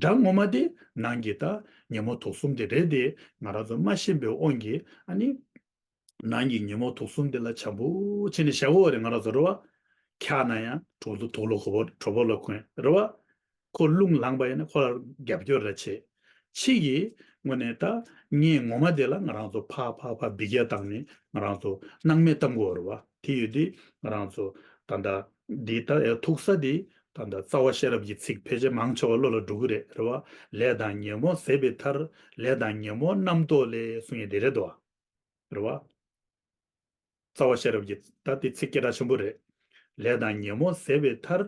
དགྲ་ངོ་མ་དེ་ནང་གི་ད་ཉོན་མོངས་དུག་གསུམ་དེ་རེད་དེ། ང་རང་ཚོ་མ་ཤེས་པའི་དབང་གིས་ཨ་ནི། ནང་གི་ཉོན་མོངས་དུག་གསུམ་དེ་ལ་བྱམས་པོ་བྱས་ནས་བཞག་གི་ཡོད་རེད། ང་རང་ཚོ་རེད་བ། འཁྱག་ན་ཡང་དུག་ལོག་དུག་ལོག་གོ་བོ་གྲོད་པ་ལ་འཁོན་རེད་བ། ཁོ་རླུང་ལངས་པ་ཡིན་ན་ཁོ་ལ་རྒྱབ་སྐྱོར་རེ་བྱེད། ཕྱི་གི་དངོས་གནས་ད་གཉེན་ངོ་མ་དེ་ལ་ང་རང་ཚོ་ཕར་ཕར་ཕར་འབུད་རྒྱག་བཏང་ནས་ང་རང་ཚོ་སྣང་མེད་བཏང་གི་ཡོད་རེད་བ། དེ་ཡོད་དུས་ང་རང་ཚོ་ད་ལྟ་འདི་ད་ཡ་ཐུག་ས་དེ་ད་ལྟ་རྩ་བ་ཤེས་རབ་ཀྱི་ཚིག་ཕལ་ཆེར་མང་ཆེ་བ་བློ་ལ་འགྲོ་གི་རེད། རེད་བ། ལས་དང་ཉོན་མོངས་ཟད་པའི་མཐར། ལས་དང་ཉོན་མོངས་རྣམ་རྟོག་ལས་གསུང་ཡས་དེ་རེད་དོ། རེད་བ། རྩ་བ་ཤེས་རབ་ཀྱི་ད་དེ་ཚིག་སྐད་གྲགས་ཆེན་པོ་རེད། ལས་དང་ཉོན་མོངས་ཟད་པའི་མཐར།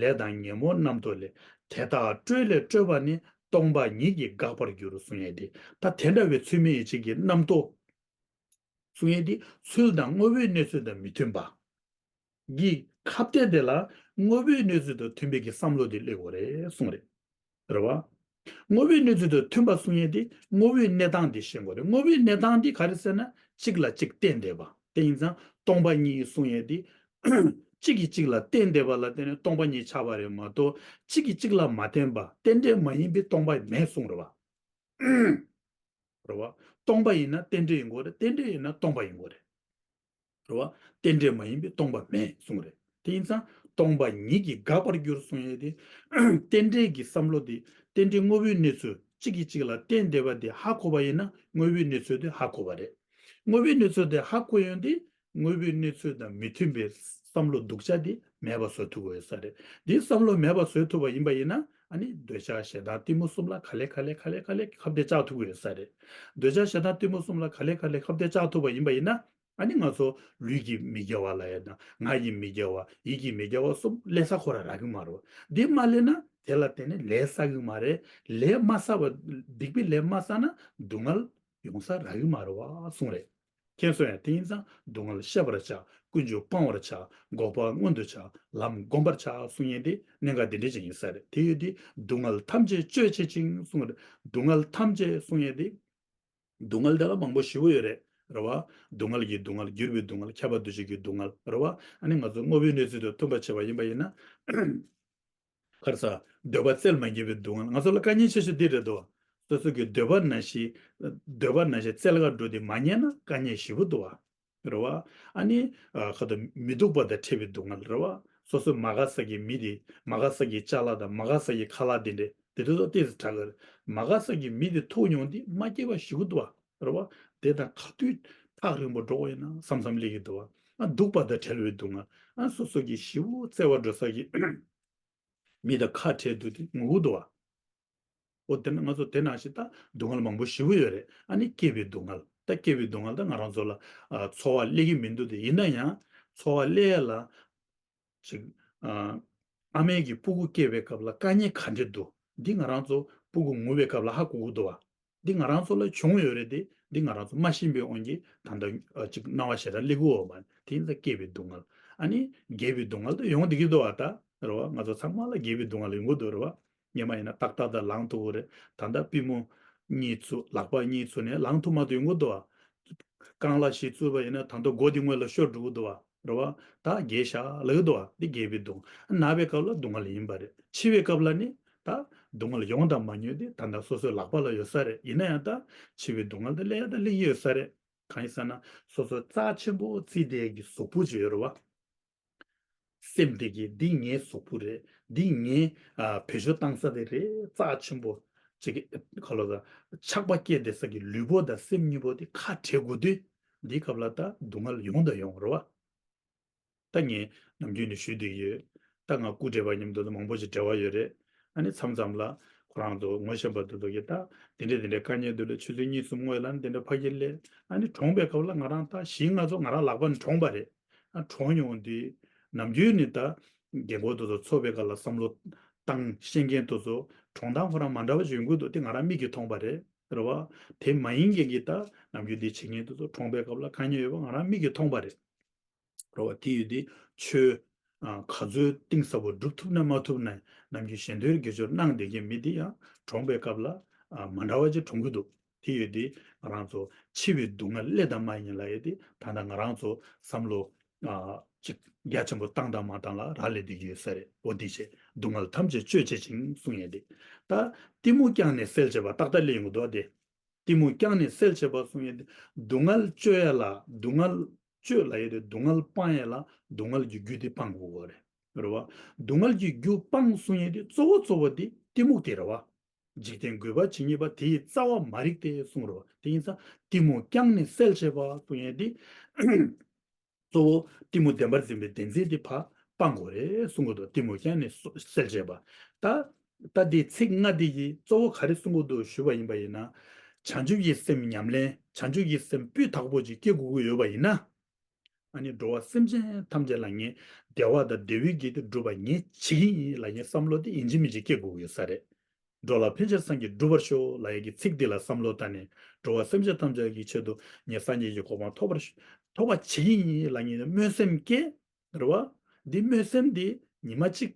ལས་དང་ཉོན་མོངས་རྣམ་རྟོག་ལས། དེ་དག་སྤྲོས་ལས་སྤྲོས་པ་ནི། སྟོང་པ་ཉིད་ཀྱིས་འགག་པར་འགྱུར། གསུང་ཡས་དེ། ད་དེ་འདྲ་བའི་ཚུལ་མིན་ཡིད་བྱེད་ཀྱི་རྣམ་རྟོག་གསུང་ཡས་དེ་ཚུལ་དང་དངོས་པོའི་གནས་ཚུལ་དང་མི་མཐུན་པ། གི་ཁ་གཏད་དེ་ལ་དངོས་པོའི་གནས་ཚུལ་དང་མཐུན་པའི་གི་བསམ་བློ་དེ་སླེབས་དགོས་རེད་གསུངས་རེད། རེད་བ། དངོས་པོའི་གནས་ཚུལ་དང་མཐུན་པ་གསུང་ཡས་དེ་དངོས་པོའི་གནས་སྟངས་དེ་ཤེས་དགོས་རེད། དངོས་པོའི་གནས་སྟངས་དེ་ག་རེ་ཟེར་ན་གཅིག་ལ་གཅིག་བརྟེན་བསྡད་པ་དེ་ཡིན་ཙང་སྟོང་པ་ཉིད་གསུང་ཡས་དེ། གཅིག་གིས་གཅིག་ལ་བརྟེན་བསྡད་པ་ལ་བརྟེན་ནས་སྟོང་པ་ཉིད་ཆགས་པ་རེད་མ་གཏོགས་གཅིག་གིས་གཅིག་ལ་མ་བརྟེན་པ་རྟེན་འབྲེལ་མ་ཡིན་པའི་སྟོང་པ་མེད་གསུངས་རེད་བ། རེད་བ། སྟོང་པ་ཡིན་ན་རྟེན་འབྲེལ་ཡིན་དགོས་རེད། རྟེན་འབྲེལ་ཡིན་ན་སྟོང་པ་ཡིན་དགོས་རེད། རེད་བ། རྟེན་འབྲེལ་མ་ཡིན་པའི་སྟོང་པ་མེད་གསུངས་རེད། དེ་ཡིན་ཙང་སྟོང་པ་ཉིད་ཀྱིས་འགག་པར་འགྱུར་གསུང་ཡས་དེ། རྟེན་འབྲེལ་གྱི་བསམ་བློ་དེ་རྟེན་འབྲེལ་དངོས་པོའི་གནས་ཚུལ་གཅིག་གིས་གཅིག་ལ་བརྟེན་བསྡད་པ་དེ་ཧ་གོ་བ་ཡིན་ན་དངོས་པོའི་གནས་ཚུལ་དེ་ཧ་གོ་བ་རེད། དངོས་པོའི་གནས་ཚུལ་དེ་ཧ་གོ་ཡོང་དུས་དངོས་པོའི་གནས་ཚུལ་དང་མི་མཐུན་པའི་བསམ་བློ་སྡུག་ཅག་དེ་མེད་པ་བཟོ་ཐུབ་དགོས་ཡོད་ས་རེད། དེ་བསམ་བློ་མེད་པ་བཟོ་ཐུབ་པ་ཡིན་པ་ཡིན་ན་ཨ་ནི་འདོད་ཆགས་ཞེ་སྡང་གཏི་མུག་གསུམ་ལ་ག་ལེ་ག་ལེ་ག་ལེ་ག་ལེ་ཁ་གཏད་བཅག་ཐུབ་ཀྱི་ཡོད་ས་རེད། འདོད་ཆགས་ཞེ་སྡང་གཏི་མུག་གསུམ་ལ་ག་ལེ་ག་ལེ་ཁ་གཏད་བཅག་ཐུབ་པ་ཡིན་པ་ཡིན་ན། ཨ་ནི་ང་ཚོ་ལུས་ཀྱི་མི་དགེ་བ་ལ་ཡོད་དང་ངག་གི་མི་དགེ་བ་ཡིད་ཀྱི་མི་དགེ་བ་གསུམ་སླེབས་ས་ཁོ་རང་རག་གི་མ་རེད། འདི་མ་སླེབས་ན་དེ་ལ་བརྟེན་ནས་ལས་བསགས་གི་མ་རེད། ལས་མ་བསགས་པ་སྡིག་པའི་ལས་མ་བསགས་ན་སྡུག་བསྔལ་ཡོང་ས་རག་གི་མ་རེད་བ་གསུངས་རེད། མཁྱེན་སོང་ཡ། དེ་ཡིན་ཙང་སྡུག་བསྔལ་ཤེས་པར་བྱ། ཀུན་འབྱུང་སྤང་བར་བྱ། འགོག་པ་མངོན་དུ་བྱ། ལམ་བསྒོམ་པར་བྱ་གསུངས་ཡས་དེ་གནད་འགག་འདི་འདྲ་ཅིག་ཡིན་ས་རེད། དེ་ཡོད་དེ་སྡུག་བསྔལ་ཐམས་ཅད་གཅོད་བྱེད་ཅིང་གསུངས་རེད། སྡུག་བསྔལ་ཐམས་ཅད་གསུངས་ཡས་དེ། སྡུག་བསྔལ་དེ་ལ་མང་པོ་ཞེ་པོ་ཡོད་རེད། རེད་བ། སྡུག་བསྔལ་གྱི་སྡུག་བསྔལ། འགྱུར་བའི་སྡུག་བསྔལ། ཁྱབ་པ་འདུ་བྱེད་ཀྱི་སྡུག་བསྔལ། རེད་བ། ཨ་ནི་ང་ཚོ་དངོས་པོའི་གནས་ཚུལ་དང་མཐུན་པ་བྱས་པ་ཡིན་པ་ཡིན་ན། ག་རེ་ཟ། འདོད་པ་སྤྱོད་ལ་མ་འགྱུར་བའི་སྡུག་བསྔལ། ང་ཚོ་ལ་དཀའ་ངལ་ཆེ་ཤོས་འདི་རེད་དོ། སོ་སོ་གི་འདོད་པ་ནང་བཞིན། འདོད་པ་ནང་བཞིན་སྤྱོད་ལ་འགྲོ་དུས་མ་ཉན་ན་དཀའ་ངལ་ཞེ་པོ་འདུག་བ། རེད་བ། ཨ་ནི། ཨ། ཁ་ཏོ་མི་སྡུག་པ་དང་འཕྲད་པའི་སྡུག་བསྔལ་རེད་བ། སོ་སོའི་མ་དགའ་ས་གི་མི་དེ། མ་དགའ་ས་གི་ཅ་ལག་དང་མ་དགའ་ས་གི་ཁ་ལག་དེ་འདྲས་དེ་ཚོ་ཏོག་ཙམ་དྲག་གི་རེད། མ་དགའ་ས་གི་མི་དེ་ཐུག་ཡོང་དུས་མ་སྐྱིད་པ་ཞེ་པོ་འདུག་བ། རེད་བ། དེ་དང་ག་དུས་ཐག་རིང་པོ་འགྲོ་དགོས་ཡིན་ན་བསམ་བསམ་སླེབས་ཀྱི་འདུག་བ། ཨ། སྡུག་པ་དང་བྲལ་བའི་སྡུག་བསྔལ། ཨ། སོ་སོ་གི་ཞེ་པོ་བརྩེ་བ་འགྲོ་ས་གི་མི་དང་ཁ་བྲལ་དུས་དེ་ངུ་གི་འདུག་བ། འོ་དེ་ན་ང་ཚོ་དེ་ནང་བཞིན་ད་སྡུག་བསྔལ་མང་པོ་ཞེ་པོ་ཡོད་རེད། ཨ་ནི་སྐྱེས་པའི་སྡུག་བསྔལ། ད་སྐྱེས་པའི་སྡུག་བསྔལ་ད་ང་རང་ཚོ་ལ་ཨ་འཚོ་བ་སླེབས་ཀྱི་མི་འདུག་དེ་ཡིན་ན་ཡང་འཚོ་བ་སླེབས་ཡ་ལ་ཅིག་ཨ་ཨ་མའི་གི་སྤུ་གུ་སྐྱེས་པའི་སྐབས་ལ་དཀའ་ངལ་ག་འདྲ་འདུག་འདི་ང་རང་ཚོ་སྤུ་གུ་ངུ་བའི་སྐབས་ལ་ཧ་གོ་གི་འདུག་བ། འདི་ང་རང་ཚོ་ལ་བྱུང་ཡོད་རེད་དེ། འདི་ང་རང་ཚོ་མ་ཤེས་པའི་དབང་གིས་ད་ལྟ་ཨ་ཅིག་སྣང་བ་ཞེ་དྲག་སླེབས་ཀྱི་ཡོད་པ། དེ་ཡིན་ཙང་སྐྱེས་པའི་སྡུག་བསྔལ། ཨ་ནི་རྒས་པའི་སྡུག་བསྔལ་དེ་ཡོང་བསྡད་ཀྱི་འདུག་བ། ད་རེད་བ། ང་ཚོ་ཚང་མ་ལ་རྒས་པའི་སྡུག་བསྔལ་ཡོང་གི་འདུག་རེད་བ། སྔོན་མ་ཡིན་ན་ཏག་ཏག་ཏག་ལངས་ཐུབ་ཀྱི་རེད། ད་ལྟ་པུས་མོ་གཉིས་ཚུགས། ལག་པ་གཉིས་ཚུགས་ནས་ལངས་ཐུབ་མ་ཐུབ་ཡོང་གི་འདུག་བ། རྐང་ལག་བཞི་བཙུགས་པ་ཡིན་ན་ད་ལྟ་མགོ་དེ་སྔོན་ལ་ཤོར་འགྲོ་གི་འདུག་བ། རེད་བ། ད་རྒས་ཤག་ལབ་ཀྱི་འདུག་བ། འདི་རྒས་པའི་སྡུག་ན་བའི་སྐབས་ལ་སྡུག་བསྔལ་ཡིན་པ་རེད། འཆི་བའི་སྐབས་ལ་ནི་ད་སྡུག་བསྔལ་ཡོང་དང་མ་མྱོང་དེ་ད་ལྟ་སོ་སོའི་ལག་པ་ལ་ཡོད་ས་རེད། ཡིན་ན་ཡང་ད་འཆི་བའི་སྡུག་བསྔལ་དེ་སླེབས་ཡ་ད་སླེབས་ཀྱི་ཡོད་ས་རེད། གང་ཡིན་ཟེར་ན་སོ་སོ་རྩ་ཆེན་པོ་བརྩིས་བསྡད་ཀྱི་གཟུགས་པོ་ཅིག་ཡོད་རེད་བ། སེམས་དེ་གིས་འདི་ངའི་གཟུགས་པོ་རེད། འདི་ངའི་ཨ་བེད་སྤྱོད་བཏང་ས་དེ་རེད། རྩ་ཆེན་པོ་ཅིག་ག་ལོ་ད་ཆགས་པ་སྐྱེས་བསྡད་ས་གི་ལུས་པོ་དང་སེམས་གཉིས་པོ་དེ་ཁ་བྲལ་དགོས་དུས། འདིའི་སྐབས་ལ་ད་སྡུག་བསྔལ་ཡོང་དང་ཡོང་རེད་བ། ད་ངས་ནམ་རྒྱུན་ནས་ཞུས་བསྡད་ཀྱི་ཡོད། ད་ང་སྐུ་བགྲེས་པ་མཉམ་དུ་མང་པོ་ཞིག་འབྲེལ་བ་ཡོད་རེད། ཨ་ནི་མཚམས་མཚམས་ལ་ཁོ་རང་ཚོ་ངོ་ཤེས་པ་དེ་ཚོ་གིས་ད་དེ་འདྲས་དེ་འདྲས་དཀའ་ངལ་འདུག་ལ། ཆུ་ཚོད་གཉིས་གསུམ་སྔོན་ལ་ནི་དེ་འདྲས་ཕ་གིར་སླེབས། ཨ་ནི་གྲོངས་པའི་སྐབས་ལ་ང་རང་ད་གཞི་ང་ཚོ་ང་རང་ལག་པ་ནས་གྲོངས་པ་རེད། ཨ་གྲོངས་ཡོང་དུས་ནམ་རྒྱུན་ནས་ད་རྒན་གོག་དེ་ཚོ་འཚོ་བའི་སྐབས་ལ་བསམ་བློ་བཏང་ཤེས་མཁན་དེ་ཚོ་གྲོངས་སྟངས་ཁོ་རང་མ་འདྲ་བ་ཞིག་ཡོང་གི་འདུག་དེ་ང་རང་མིག་གིས་མཐོང་པ་རེད། རེད་བ། དེ་མ་ཡིན་མཁན་གྱིས་ད་ནམ་རྒྱུན་འདི་བྱེད་མཁན་དེ་ཚོ་གྲོངས་པའི་སྐབས་ལ་དཀའ་ངལ་ཡོད་པ་ང་རང་མིག་གིས་མཐོང་པ་རེད། རེད་བ། དེ་ཡོད་དུས་ཆོས་ཨ་ག་ཚོད་གཏིང་ཟབ་པོ་སྒྲུབ་ཐུབ་ན་མ་ཐུབ་ན་ནམ་རྒྱུན་གཞན་དོན་དགེ་སྦྱོར་གནང་བསྡད་མཁན་མི་དེ་ཡང་གྲོངས་པའི་སྐབས་ལ་ཨ་མ་འདྲ་བ་ཅིག་གྲོངས་ཀྱི་འདུག་དེ་ཡོད་དུས་ང་རང་ཚོ་འཆི་བའི་སྡུག་བསྔལ་སླེབས་དང་མ་སླེབས་ལབ་ཡས་དེ་ད་ལྟ་ང་རང་ཚོ་བསམ་བློ་ཨ་ཅིག་རྒྱ་ཆེན་པོ་བཏང་དང་མ་བཏང་ལ་རག་ལས་བསྡད་ཀྱི་ཡོད་ས་རེད། འོ་དེ་བྱས་སྡུག་བསྔལ་ཐམས་ཅད་གཅོད་བྱེད་ཅིང་གསུང་ཡས་དེ། ད་གཏི་མུག་བསྐྱངས་ནས་སེལ་བྱེད་པ་ཏག་ཏག་སླེབས་ཡོང་གི་འདུག་བ་དེ། གཏི་མུག་བསྐྱངས་ནས་སེལ་བྱེད་པ་གསུང་ཡས་དེ། སྡུག་བསྔལ་གཅོད་ཡས་ལ་སྡུག་བསྔལ་གཅོད་ལབ་ཡས་དེ་སྡུག་བསྔལ་སྤང་ཡས་ལ་སྡུག་བསྔལ་གྱི་རྒྱུ་དེ་སྤང་དགོས་པ་རེད། རེད་བ། སྡུག་བསྔལ་གྱི་རྒྱུ་སྤང་གསུང་ཡས་དེ་གཙོ་བོ་གཙོ་བོ་དེ་གཏི་མུག་དེ་རེད་བ། འཇིག་རྟེན་རྒུད་པ་ཇི་སྙེད་པ། དེ་ཡི་རྩ་བ་མ་རིག་སྟེ་གསུངས་རེད་བ། དེ་ཡིན་ཙང་གཏི་མུག་བསྐྱངས་ནས་སེལ་བྱེད་པ་གསུང་ཡས་དེ། གཙོ་བོ་གཏི་མུག་བདེན་པར་འཛིན་པའི་བདེན་འཛིན་དེ་ཕར་སྤང་དགོས་རེད་གསུང་གི་འདུག་གཏི་མུག་བསྐྱངས་ནས་སོ་སེལ་བྱེད་པ། ད་ད་འདི་ཚིག་ལྔ་འདི་ཡིས་གཙོ་བོ་ག་རེ་གསུང་གི་འདུག་ཞུས་པ་ཡིན་པ་ཡིན་ན། བྱང་ཆུབ་ཀྱི་སེམས་ཉམས་ལེན། བྱང་ཆུབ་ཀྱི་སེམས་སྤུས་དག་པོ་ཅིག་སྐྱེ་དགོས་ཀྱི་ཡོད་པ་ཡིན་ན། ཨ་ནི་འགྲོ་བ་སེམས་ཅན་ཐམས་ཅད་ལ་ངས་བདེ་བ་དང་བདེ་བའི་རྒྱུ་དེ་སྒྲུབ་པ་ངས་བྱེད་ཀྱི་ཡིན་ལབ་མཁན་བསམ་བློ་དེ་ཡིན་གཅིག་མིན་གཅིག་སྐྱེ་དགོས་ཀྱི་ཡོད་ས་རེད། འགྲོ་ལ་ཕན་ཕྱིར་སངས་རྒྱས་འགྲུབ་པར་ཤོག་ལབ་ཡས་ཀྱི་ཚིག་འདི་ལ་བསམ་བློ་བཏང་ནས་འགྲོ་བ་སེམས་ཅན་ཐམས་ཅད་ཀྱི་ཆེད་དུ་ངས་སངས་རྒྱས་ཀྱི་གོ་འཕང་ཐོབ་པར་ཐོབ་པ་བྱེད་ཀྱི་ཡིན་ལབ་མཁན་སྨོན་སེམས་སྐྱེ། རེད་བ། འདི་སྨོན་སེམས་འདི་ཉི་མ་གཅིག་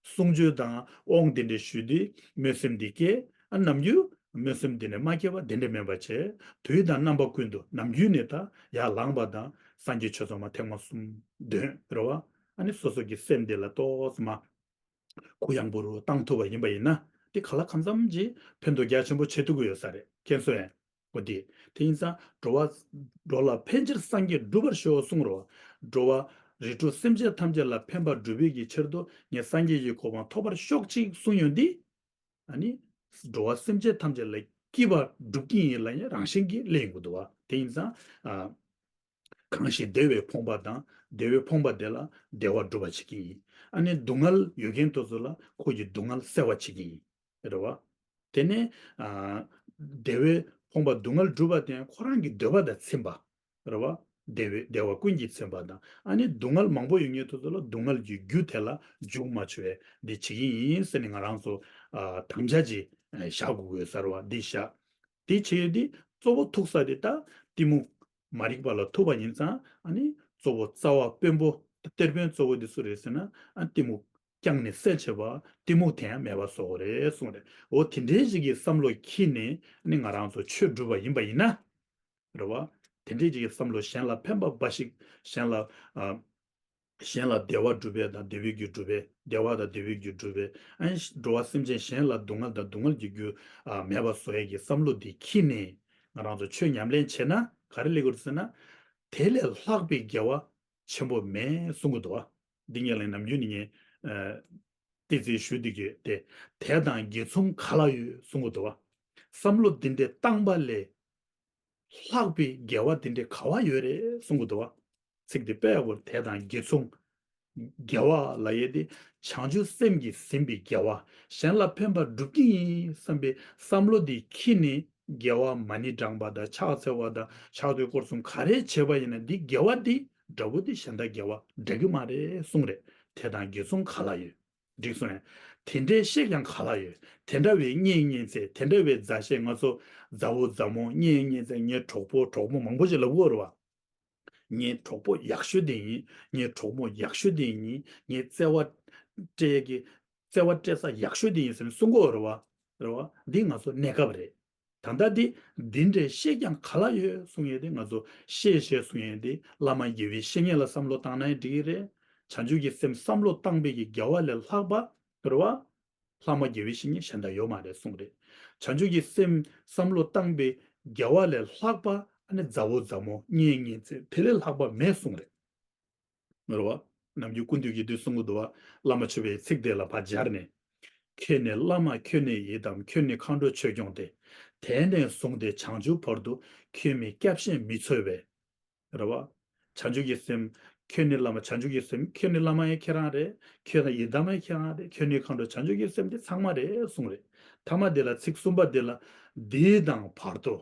གསུང་ཆོས་དང་དབང་འདི་འདྲ་ཞུས་དུས་སྨོན་སེམས་འདི་སྐྱེ། ཨ་ནམ་རྒྱུན་སྨོན་སེམས་འདི་ནས་མ་སྐྱེ་བ་འདི་འདྲ་མེད་པ་བྱས། དུས་དང་རྣམ་པ་ཀུན་ཏུ་ནམ་རྒྱུན་ནས་ད་ཡར་ལངས་པ་དང་སངས་རྒྱས་ཆོས་ཚོགས་མ་ཐེངས་མ་གསུམ་འདོན། རེད་བ། ཨ་ནི་སོ་སོ་གི་སེམས་འདི་ལ་ཏོག་ཙམ་མ་གུ་ཡངས་པོ་རུ་བཏང་ཐུབ་པ་ཡིན་པ་ཡིན་ན། དེ་ག་ལ་གང་འཚམ་གྱིས་ཕན་ཐོགས་རྒྱ་ཆེན་པོ་བྱེད་ཐུབ་ཀྱི་ཡོད་ས་རེད། མཁྱེན་སོང་ངས། འོ་དེ། དེ་ཡིན་ཙང་འགྲོ་བ། འགྲོ་ལ་ཕན་ཕྱིར་སངས་རྒྱས་འགྲུབ་པར་ཤོག་གསུངས་རོ། འགྲོ་བ་རིགས་དྲུག་སེམས་ཅན་ཐམས་ཅད་ལ་ཕན་པ་སྒྲུབ་པའི་གི་ཕྱིར་དུ་ངས་སངས་རྒྱས་ཀྱི་གོ་འཕང་ཐོབ་པར་ཤོག་ཅིག་གསུངས་ཡོང་དུས། ཨ་ནི། འགྲོ་བ་སེམས་ཅན་ཐམས་ཅད་ལ་སྐྱིད་པ་སྒྲུབ་ཀྱི་ཡིན་ལབ་ཡ་རང་བཞིན་གྱིས་སླེབས་ཡོང་གི་འདུག་བ། དེ་ཡིན་ཙང་། ཨ། གང་ཞིག་བདེ་བས་ཕོངས་པ་དང་། བདེ་བས་ཕོངས་པ་དེ་ལ་བདེ་བ་སྒྲུབ་པར་བྱེད་ཀྱི་ཡིན། ཨ་ནི་སྡུག་བསྔལ་ཡོད་མཁན་དེ་ཚོ་ལ་ཁོ་ཡི་སྡུག་བསྔལ་སེལ་བར་བྱེད་ཀྱི་ཡིན། རེད་བ། དེ་ནས། ཨ། བདེ་བས་ཕོངས་པ་སྡུག་བསྔལ་སྒྲུབ་པ་དེ་ཁོ་རང་གི་འདོད་པ་དང་མཐུན་པ། རེད་བ། བདེ་བའི་བདེ་བ་ཀུན་གྱིས་མཚོན་པ་དང་། ཨ་ནི་སྡུག་བསྔལ་མང་པོ་ཡོད་མཁན་དེ་ཚོ་ལ་སྡུག་བསྔལ་གྱི་རྒྱུ་དེ་ལ་འཇུག་མ་བཅུག་པའི་འདི་བྱེད་ཀྱི་ཡིན་ཟེར་ནས་ང་རང་ཚོ། ཨ། དམ་བཅའ་ཅིག་བཞག་དགོས་ཀྱི་ཡོད་ས་རེད་བ། འདི་བཞག་དེ་བྱས་ཡོད་དུས་གཙོ་བོ་ཐུག་ས་དེ་ད་གཏི་མུག་མ་རིག་པ་ལ་ཐུག་པ་ཡིན་ཙང་། ཨ་ནི་གཙོ་བོ་རྩ་བ་དཔོན་པོ་གཏེར་དཔོན་གཙོ་བོ་དེ་སུ་རེད་ཟེར་ན། ཨ། གཏི་མུག་བསྐྱངས་ནས་སེལ་བྱེད་པ། གཏི་མུག་དེ་ཡང་མེད་པ་བཟོ་དགོས་རེད་གསུངས་རེད། འོ་དེ་འདྲའི་ཞིག་གི་བསམ་བློ་འཁྱེར་ནས་ཨ་ནི་ང་རང་ཚོ་ཆོས་སྒྲུབ་པ་ཡིན་པ་ཡིན་ན། རེད་བ། དེ་འདྲའི་ཞིག་གི་བསམ་བློ་གཞན་ལ་ཕན་པ་འབའ་ཞིག་གཞན་ལ། ཨ། གཞན་ལ་བདེ་བ་སྒྲུབ་པའི་དང་བདེ་བའི་རྒྱུ་སྒྲུབ་པའི། བདེ་བ་དང་བདེ་བའི་རྒྱུ་སྒྲུབ་པའི། ཨ་ནི་འགྲོ་བ་སེམས་ཅན་གཞན་ལ་སྡུག་བསྔལ་དང་སྡུག་བསྔལ་གྱི་རྒྱུ། ཨ། མེད་པ་བཟོ་ཡས་ཀྱི་བསམ་བློ་འདི་འཁྱེར་ནས་ང་རང་ཚོ་ཆོས་ཉམས་ལེན་བྱས་ན་ག་རེ་སླེབས་ཀྱི་རེད་ཟེར་ན། དེ་ལས་ལྷག་པའི་དགེ་བ་ཆེན་པོ་མེད་གསུང་གི་འདུག་བ། འདི་ངས་ལན་ནམ་རྒྱུན་ནས་ངས། ཨ། ཏི་ཙི་ཞུ་འདི་གི་དེ། དེ་དང་དགེ་མཚུངས་ག་ལ་ཡོད་གསུང་གི་འདུག་བ། བསམ་བློ་འདི་འདྲའི་བཏང་པ་ལས་ལྷག་པའི་དགེ་བ་འདི་འདྲའི་ག་བ་ཡོད་རེད་གསུང་གི་འདུག་བ། ཚིག་འདི་དཔེ་ཡག་པོ། དེ་དང་དགེ་མཚུངས། དགེ་བ་ལབ་ཡས་དེ་བྱང་ཆུབ་སེམས་ཀྱིས་ཟིན་པའི་དགེ་བ། གཞན་ལ་ཕན་པར་སྒྲུབ་ཀྱི་ཡིན་བསམ་པའི་བསམ་བློ་དེ་འཁྱེར་ནས་དགེ་བ་མ་ཎི་བགྲངས་པ་དང་ཕྱག་འཚལ་བ་དང་ཕྱག་ཏུ་སྐོར་གསུམ་ག་རེ་བྱས་པ་ཡིན་ན་འདི་དགེ་བ་འདི་འདྲ་པོ་འདི་གཞན་དག་དགེ་བ་འདྲ་གི་མ་རེད་གསུངས་རེད། དེ་དང་དགེ་མཚུངས་ག་ལ་ཡོད། འགྲིག་སོང་ཡང་། དེ་འདྲའི་བཤད་ཀྱང་ག་ལ་ཡོད། དེ་འདྲ་བའི་གཉེན་ཉེ་ཚན་དེ་འདྲ་བའི་མཛའ་བཤེས་ང་ཚོ་མཛའ་བོ་མཛའ་མོ་གཉེན་ཉེ་ཚན་ངའི་གྲོགས་པོ་གྲོགས་མོ་མང་པོ་ཞིག་ལབ་ཀྱི་ཡོད་རེད་བ། ངའི་གྲོགས་པོ་ཡག་ཤོས་དེ་ཡིན། ངའི་གྲོགས་མོ་ཡག་ཤོས་དེ་ཡིན། ངའི་བརྩེ་བ་སྤྲད་ཀྱི་བརྩེ་བ་སྤྲད་ས་ཡག་ཤོས་དེ་ཡིན་ཟེར་ནས་གསུང་གི་ཡོད་རེད་བ། རེད་བ། འདི་ང་ཚོ་གནས་སྐབས་རེད། ད་ལྟ་འདི་འདི་འདྲའི་བཤད་ཀྱང་ག་ལ་ཡོད་གསུང་ཡས་དེ་ང་ཚོ་བཤད་བཤད་གསུང་ཡས་དེ་བླ་མ་དགེ་བའི་བཤེས་གཉེན་ལ་བསམ་བློ་བཏང་ན་ཡང་འགྲིག་གི་རེད། བྱང་ཆུབ་ཀྱི་སེམས་བསམ་བློ་བཏང་པའི་གི་དགེ་བ་ལས་ལྷག་པ་རེད་བ། ལྷག་མ་དགེ་བའི་བཤེས་གཉེན་གཞན་དག་ཡོད་མ་རེད་གསུངས་རེད། བྱང་ཆུབ་ཀྱི་སེམས་བསམ་བློ་བཏང་པའི་དགེ་བ་ལས་ལྷག་པ་ཨ་ནི་མཛའ་བོ་མཛའ་མོ་གཉེན་ཉེ་ཚན་དེ་ལས་ལྷག་པ་མེད་གསུངས་རེད། རེད་བ། ནམ་རྒྱུན་སྐུ་མདུན་གྱིས་འདི་གསུང་གི་འདུག་བ། བླ་མ་མཆོད་པའི་ཚིག་དེ་ལ་ཕར་སྦྱར་ནས། ཁྱོད་ནི་བླ་མ་ཁྱོད་ནི་ཡི་དམ་ཁྱོད་ནི་མཁའ་འགྲོ་ཆོས་སྐྱོང་སྟེ། དེང་ནས་བཟུང་སྟེ་བྱང་ཆུབ་བར་དུ་ཁྱོད་མི་སྐྱབས་གཞན་མི་འཚོལ་བས། རེད་བ། བྱང་ཆུབ་ཀྱི་སེམས། ཁྱོད་ནི་བླ་མ་བྱང་ཆུབ་ཀྱི་སེམས་ཁྱོད་ནི་བླ་མ་ཡང་ཁྱེད་རང་རེད། ཁྱོད་ནི་ཡི་དམ་ཡང་ཁྱེད་རང་རེད། ཁྱོད་ནི་མཁའ་འགྲོ་བྱང་ཆུབ་ཀྱི་སེམས་དེ་ཚང་མ་རེད་གསུངས་རེད། ཐ་མ་དེ་ལ་ཚིག་གསུམ་པ་དེ་ལ། འདི་དང་བར་དོ།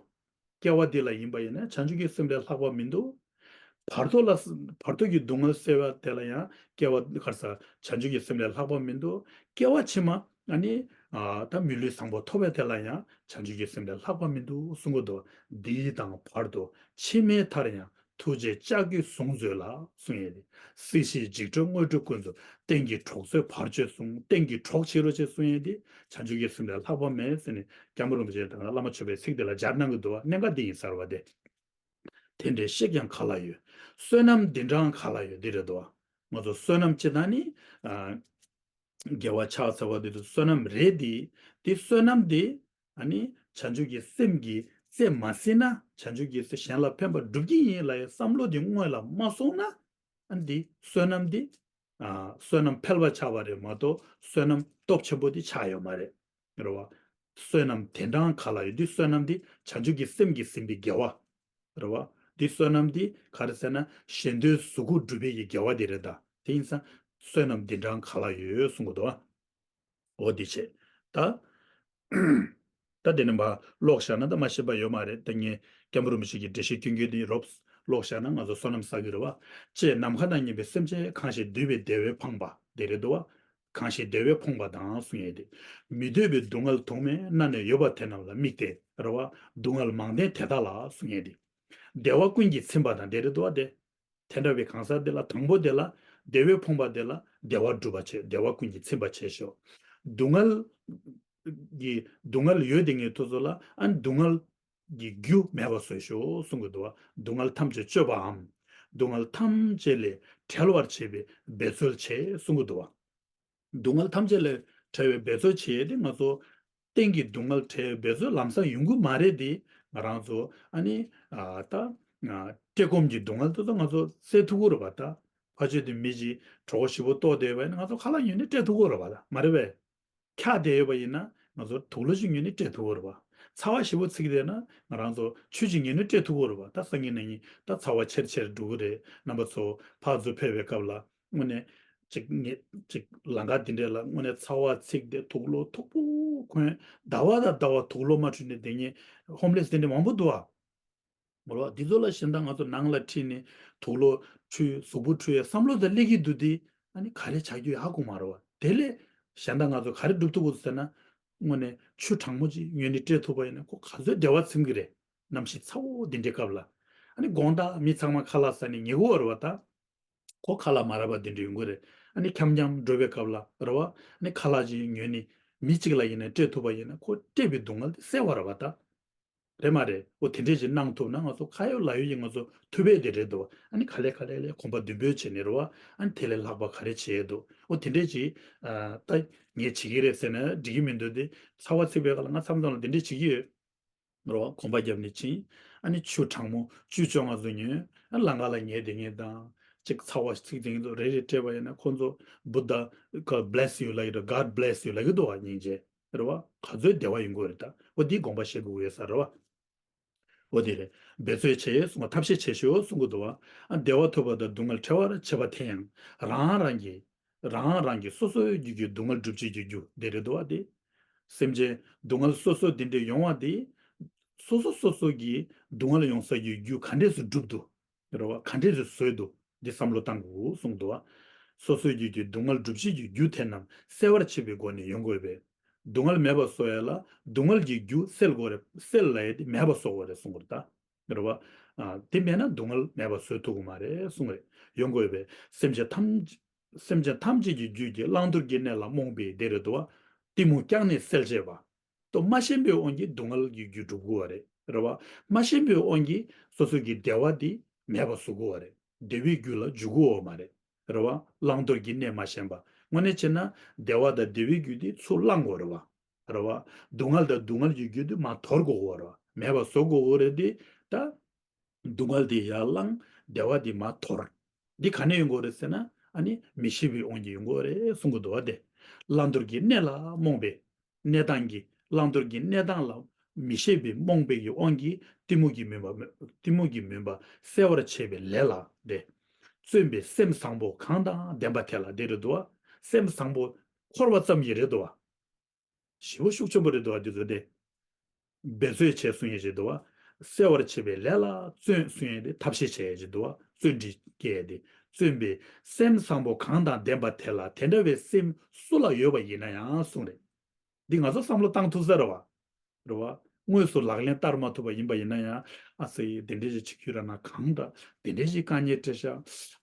སྐྱེ་བ་འདི་ལ་ཡིན་པ་ཡིན་ན་བྱང་ཆུབ་ཀྱི་སེམས་ལས་ལྷག་པ་མི་འདུག་བར་དོ་ལ། བར་དོ་གི་སྡུག་བསྔལ་སེལ་བ་དེ་ལ་ཡང་སྐྱེ་བ་ག་རེ་ཟ། བྱང་ཆུབ་ཀྱི་སེམས་ལས་ལྷག་པ་མི་འདུག་སྐྱེ་བ་ཕྱི་མ་ཨ་ནི། ཨ། ད་མི་ལུས་བཟང་པོ་ཐོབ་པའི་དེ་ལ་ཡང་བྱང་ཆུབ་ཀྱི་སེམས་ལས་ལྷག་པ་མི་འདུག་གསུང་གི་འདུག་འདི་དང་བར་དོ་ཕྱི་མའི་མཐར་ཡང་ཐུགས་རྗེའི་ལྕགས་ཀྱུས་བཟུང་མཛོད་ལ་གསུང་ཡས་དེ། སྲིད་ཞིའི་འཇིགས་སྐྲོད་དངོས་གྲུབ་ཀུན་ཏུ་རྟེན་གྱི་གྲོགས་མཛོད་བར་གཅོད་གསུང་། རྟེན་གྱི་གྲོགས་བྱེད་རོགས་བྱེད་གསུང་ཡས་དེ་བྱང་ཆུབ་ཀྱི་སེམས་ལས་ལྷག་པ་མེད་ཟེར་ནས་སྐྱབས་མགོན་རིན་པོ་ཆེ་དང་བླ་མ་མཆོད་པའི་ཚིག་དེ་ལ་སྦྱར་གནང་གི་འདུག་བ། གནད་འགག་འདི་ཡིན་ཟེར་བ་དེ། དེ་འདྲའི་བཤད་ཀྱང་ག་ལ་ཡོད། བསོད་ནམས་འདི་འདྲའང་ག་ལ་ཡོད་འདི་རེད་དོ། ང་ཚོ་བསོད་ནམས་སྤྱི་བཏང་ནི། ཨ། དགེ་བ་ཕྱག་འཚལ་བ་འདི་ཚོ་བསོད་ནམས་རེད་དེ། དེ་བསོད་ནམས་དེ་ཨ་ནི་བྱང་ཆུབ་ཀྱི་སེམས་ཀྱིས་རྩེ་མ་ཟིན་ན། བྱང་ཆུབ་ཀྱི་སེམས་གཞན་ལ་ཕན་པ་སྒྲུབ་ཀྱི་ཡིན་ལབ་ཡའི་བསམ་བློ་དེ་སྔོན་ལ་མ་སོང་ན། ཨ་ནི་དེ་བསོད་ནམས་དེ། ཨ། བསོད་ནམས་འཕེལ་བ་ཆགས་པ་རེད་མ་གཏོགས་བསོད་ནམས་སྟོབས་ཆེན་པོ་དེ་ཆགས་ཡོད་མ་རེད། རེད་བ། བསོད་ནམས་དེ་འདྲའང་ག་ལ་ཡོད། འདི་བསོད་ནམས་འདི་བྱང་ཆུབ་ཀྱི་སེམས་ཀྱིས་ཟིན་པའི་དགེ་བ། རེད་བ། འདི་བསོད་ནམས་འདི་ག་རེ་ཟེར་ན་གཞན་དོན་གཟུགས་སྐུ་སྒྲུབ་པའི་གི་དགེ་བ་འདི་རེད་ད། དེ་ཡིན་ཙང་བསོད་ནམས་འདི་འདྲའང་ག་ལ་ཡོད་གསུང་གི་འདུག་བ། འོ་འདི་བྱས། ད། ད་དེ་ནས་མར་ཀློག་བཞག་ན་ད་མ་ཤེས་པ་ཡོད་མ་རེད། ད་ངས་སྐྱབས་མགོན་རིན་པོ་ཆེ་གི་འགྲེལ་བཤད་སྐྱོན་སྐྱོན་དེ་རོབ་ཀློག་བཞག་ན་ང་ཚོ་བསོད་ནམས་བསགས་ཀྱི་རེད་བ། ཅེས་ནམ་མཁའ་དང་མཉམ་པའི་སེམས་ཅན་གང་ཞིག་འདུས་པའི་བདེ་བས་འཕངས་པ་དེ་རེད་འདུག་བ། གང་ཞིག་བདེ་བས་འཕངས་པ་དང་གསུང་ཡས་དེ། མི་འདོད་པའི་སྡུག་བསྔལ་དུ་མས་མནར་ནས་ཡོད་པ་དེ་རྣམས་ལ་དམིགས་ཏེ་རེད་བ། སྡུག་བསྔལ་མང་ལྡན་དེ་དག་ལ་གསུང་ཡས་དེ། བདེ་བ་ཀུན་གྱིས་ཚིམ་པ་དང་དེ་རེད་འདུག་བ་དེ། དེ་འདྲ་བའི་གང་ཟག་དེ་ལ་དང་པོ་དེ་ལ་བདེ་བས་འཕངས་པ་དེ་ལ་བདེ་བ་སྒྲུབ་པ་བྱེད། བདེ་བ་ཀུན་གྱིས་ཚིམ་པ་བྱེད་ཤོག་སྡུག་བསྔལ་གྱི་སྡུག་བསྔལ་ཡོད་དེ་ངས་དུས་ཚོད་ལ་ཨ་ནི་སྡུག་བསྔལ་གྱི་རྒྱུ་མེད་པ་བཟོས་ཤོག་གསུང་གི་འདུག་བ། སྡུག་བསྔལ་ཐམས་ཅད་གཅོད་པའམ། སྡུག་བསྔལ་ཐམས་ཅད་ལས་བྲལ་བར་བྱེད་པའི་འབད་རྩོལ་བྱེད་གསུང་གི་འདུག་བ། སྡུག་བསྔལ་ཐམས་ཅད་ལས་བྲལ་བའི་འབད་རྩོལ་བྱེད་ཡས་དེ་ང་ཚོ་གཏན་གྱི་སྡུག་བསྔལ་བྲལ་བའི་འབད་རྩོལ་ལམ་སང་ཡོང་གི་མ་རེད་དེ། ང་རང་ཚོ་ཨ་ནི་ཨ་ད་ཨ་བཀྲེས་སྐོམ་གྱི་སྡུག་བསྔལ་དེ་ཚོ་ང་ཚོ་སེལ་ཐུབ་ཀྱི་རེད་པ། ད་ཕལ་ཆེར་དེ་མི་གཅིག་གྲོད་ཁོག་ཞེ་པོ་ལྟོགས་བསྡད་པ་ཡིན་ན་ང་ཚོ་ཁ་ལག་ཉོས་ནས་སྤྲད་ཐུབ་ཀྱི་རེད་པ། ད་མ་རེད་པས། འཁྱག་བསྡད་ཡོད་པ་ཡིན་ན་ང་ཚོ་དུག་ལོག་ཅིག་ཉོས་ནས་སྤྲད་ཐུབ་ཀྱི་རེད་པ། ཚ་བ་ཞེ་པོ་ཚིག་བསྡད་ན་ང་རང་ཚོ་ཆུ་ཅིག་ཉོས་ནས་སྤྲད་ཐུབ་ཀྱི་རེད་པ། ད་སང་ཉིན་གནངས་ཉིན་ད་ཚ་བ་ཆེར་ཆེར་འགྲོ་གི་རེད། རྣམ་པ་ཚོ་ཕར་ཚུར་ཕེབས་པའི་སྐབས་ལ་དངོས་གནས་ཅིག་ངས་ཅིག་ལམ་ཁ་འདི་འདྲས་ལ་དངོས་གནས་ཚ་བ་ཚིག་བསྡད་དུག་ལོག་མཐུག་པོ་གོན། ཟླ་བ་དང་ཟླ་བ་དུག་ལོག་མ་འཁྲུད་ནས་བསྡད་མཁན་ཧོམ་ལེ་སི་དེ་འདྲས་མང་པོ་འདུག་ཨ། མོ་ལོ་འདི་ཚོ་ལ་གཞན་དག་ང་ཚོ་ནང་ལ་ཁྲིད་ནས་དུག་ལོག་འཁྲུད་གཟུགས་པོ་འཁྲུད་ཡས་བསམ་བློ་དེ་སླེབས་ཀྱི་འདུག་དེ་ཨ་ནི་ག་རེ་བྱ་རྒྱུ་ཡག་གོ་མ་རེད་བ། དེ་ལས་གཞན་དག་ང་ཚོ་ག་རེ་སྒྲུབ་ཐུབ་དགོས་ཟེར་ན། དངོས་གནས་ཆུ་གྲང་མོ་ཅིག་ཉོས་ནས་སྤྲད་ཐུབ་པ་ཡིན་ན་ཁོ་ག་ཚོད་བདེ་བ་ཚིམ་གི་རེད། གནམ་གཤིས་ཚ་བོ་འདི་འདྲའི་སྐབས་ལ། ཨ་ནི་དགོང་དག་མི་ཚང་མ་ཁ་ལག་ཟ་ནས་ཉལ་གི་ཡོད་རེད་བ་ད། ཁོ་ཁ་ལག་མ་རག་པ་འདི་འདྲ་ཡོང་གི་རེད། ཨ་ནི་འཁྱམ་འཁྱམ་འགྲོ་བའི་སྐབས་ལ་རེད་བ། ཨ་ནི་ཁ་ལག་ཅིག་ཉོས་ནས་མི་གཅིག་ལ་ཡིན་ན་སྤྲད་ཐུབ་པ་ཡིན་ན་ཁོ་སྤྲད་པའི་སྡུག་བསྔལ་དེ་སེལ་བ་རེད་བ་ད། རེད་མ་རེད། འོ་དེ་འདྲས་ཅིག་གནང་ཐུབ་ན་ང་ཚོ་ཁ་ཡོད་ལག་ཡོད་ཀྱི་ང་ཚོ་ཐུབ་པས་དེ་རེད་འདུག་ཨ་ནི་ག་ལེ་ག་ལེ་ལེ་གོམ་པ་མདུན་སྤོས་བྱས་ནས་རེད་བ། ཨ་ནི་དེ་ལས་ལྷག་པ་ག་རེ་བྱེད་ཡས་འདུག་འོ་དེ་འདྲས་ཅིག་ཨ་ད་ངས་བྱེད་ཀྱི་རེད་ཟེར་ན་འགྲིག་གི་མི་འདུག་དེ་ཚ་བ་ཚིག་པའི་སྐབས་ལ་ང་མཚམས་མཚམས་ལ་དེ་འདྲས་བྱེད་ཀྱི་ཡོད། རེད་བ། གོམ་པ་བརྒྱབ་ནས་ཕྱིན། ཨ་ནི་ཆུ་གྲང་མོ་བཅུ་བཅོ་ལྔ་ཙམ་ཉོས། ཨ་ལམ་ཁ་ལ་ཉལ་བསྡད་མཁན་དང་། ཅིག་ཚ་བ་ཚིག་བསྡད་མཁན་ཚོ་རེ་རེ་སྤྲད་པ་ཡིན་ན་ཁོང་ཚོ་བུདྡྷ་God bless you ལབ་ཀྱི་འདུག God bless you ལབ་ཀྱི་འདུག་བ། སྙིང་རྗེ། རེད་བ། ག་ཚོད་བདེ་བ་ཡོང་གི་རེད་ད། འོ་འདི་དགོངས་པ་བཞེས་དགོས་ཡོད་ས་རེད་བ། འོ་དེ་རེད། འབད་རྩོལ་བྱས་གསུངས་པ། ཐབས་ཤེས་བྱས་ཤིག་གསུང་གི་འདུག་བ། ཨ། བདེ་བ་ཐོབ་པ་དང་སྡུག་བསྔལ་བྲལ་བར་བྱེད་པ་དེ་ཡང་རང་རང་གི་རང་རང་གི་སོ་སོའི་རྒྱུད་ཀྱི་སྡུག་བསྔལ་སྒྲུབ་བྱེད་ཀྱི་རྒྱུ་དེ་རེད་འདུག་བ། དེ་སེམས་ཅན་སྡུག་བསྔལ་སོ་སོ་དེ་འདྲ་ཡོང་བ་དེ། སོ་སོ་སོ་སོ་གི་སྡུག་བསྔལ་ཡོང་ས་ཀྱི་རྒྱུ་ག་འདྲས་སུ་སྒྲུབ་འདུག་རེད་བ། ག་འདྲས་སུ་བཟོས་འདུག་འདི་བསམ་བློ་བཏང་དགོས་གསུངས་འདུག་བ། སོ་སོའི་རྒྱུད་ཀྱི་སྡུག་བསྔལ་སྒྲུབ་བྱེད་ཀྱི་རྒྱུ་དེ་རྣམས་སེལ་བར་བྱེད་པའི་སྒོ་ནས་ཡོང་དགོས་པས། སྡུག་བསྔལ་མེད་པ་བཟོ་ཡ་ལ་སྡུག་བསྔལ་གྱི་རྒྱུ་སེལ་དགོས་རེད། སེལ་ལབ་ཡ་དེ་མེད་པ་བཟོ་དགོས་རེད་གསུངས་པ་རེད་ད། རེད་བ། ཨ། དེ་མེད་ན་སྡུག་བསྔལ་མེད་པ་བཟོ་ཐུབ་ཀྱི་མ་རེད་གསུངས་རེད། ཡོང་དགོས་པས། སེམས་ཅན་ཐམས་སེམས་ཅན་ཐམས་ཅད་ཀྱི་རྒྱུད་ཀྱི་བླང་དོར་གྱི་གནས་ལ་རྨོངས་པའི་དེ་རེད་འདུག་བ། གཏི་མུག་ཀྱང་ནི་སེལ་བྱེད་པ། ཏོ་མ་ཞེན་པའི་དབང་གིས་སྡུག་བསྔལ་གྱི་རྒྱུ་སྒྲུབ་དགོས་པ་རེད། རེད་བ། མ་ཞེན་པའི་དབང་གིས་སོ་སོ་གི་བདེ་བ་དེ་མེད་པ་བཟོ་དགོས་པ་རེད། བདེ་བའི་རྒྱུ་ལ་འཇུག་དགོས་པ་མ་རེད། རེད་བ། བླང་དོར་གྱི་གནས་མ་ཞེན་པ། དངོས་གནས་བྱས་ན་བདེ་བ་དང་བདེ་བའི་རྒྱུ་དེ་ཚུར་བླང་དགོས་རེད་བ། རེད་བ། སྡུག་བསྔལ་དང་སྡུག་བསྔལ་གྱི་རྒྱུ་དེ་མར་དོར་དགོས་པ་རེད་བ། མེད་པ་བཟོ་དགོས་པ་རེད་དེ། ད་སྡུག་བསྔལ་དེ་ཡར་བླངས། བདེ་བ་དེ་མར་དོར། འདི་ག་ནས་ཡོང་གི་རེད་ཟེར་ན། ཨ་ནི་མི་ཤེས་པའི་དབང་གིས་ཡོང་གི་རེད་གསུང་གི་འདུག་བ། དེ་བླང་དོར་གྱི་གནས་ལ་རྨོངས་པའི། གནས་སྟངས་ཀྱི་བླང་དོར་གྱི་གནས་སྟངས་ལ་མི་ཤེས་པའི་རྨོངས་པའི་གི་དབང་གིས་གཏི་མུག་གི་མུན་པ། གཏི་མུག་གི་མུན་པ་སེལ་བར་བྱེད་པའི་ལས་ལ་དེ། བརྩོན་པས་སེམས་བཟང་པོ་གང་དང་ལྡན་པ་དེ་ལ་དེ་རེད་འདུག་བ། སེམས་བཟང་པོ་འཁོར་བ་ཙམ་གྱིས་རེད་འདུག་བ། ཞེ་པོ་ཤུགས་ཆེན་པོ་རེད་འདུག་བ། འདི་ཚོ་དེ། འབད་རྩོལ་བྱས་གསུང་ཡས་ཞིག་འདུག་བ། སེལ་བར་བྱེད་པའི་ལས་ལ་བརྩོན་གསུང་ཡས་དེ། ཐབས་ཤེས་བྱས་ཡས་ཞིག་འདུག་བ། བརྩོན་འགྲུས་སྐྱེ་ཡས་དེ། བརྩོན་པས་སེམས་བཟང་པོ་གང་དང་ལྡན་པ་དེ་ལ། དེ་འདྲ་བའི་སེམས་སུ་ལ་ཡོད་པ་ཡིན་ན་ཡང་གསུང་རེད། འདི་ང་ཚོ་བསམ་བློ་བཏང་ཐུབ་ས་རེད་བ། རེད་བ། དངོས་སུ་ལག་ལེན་བསྟར་མ་ཐུབ་པ་ཡིན་པ་ཡིན་ན་ཡང་། ཨ་ཙི། དེ་འདྲས་ཞིག་བྱེད་རྒྱུ་རག་ན་གང་འདྲ། དེ་འདྲས་ཞིག་དཀའ་ངལ་འཕྲད་ཤག་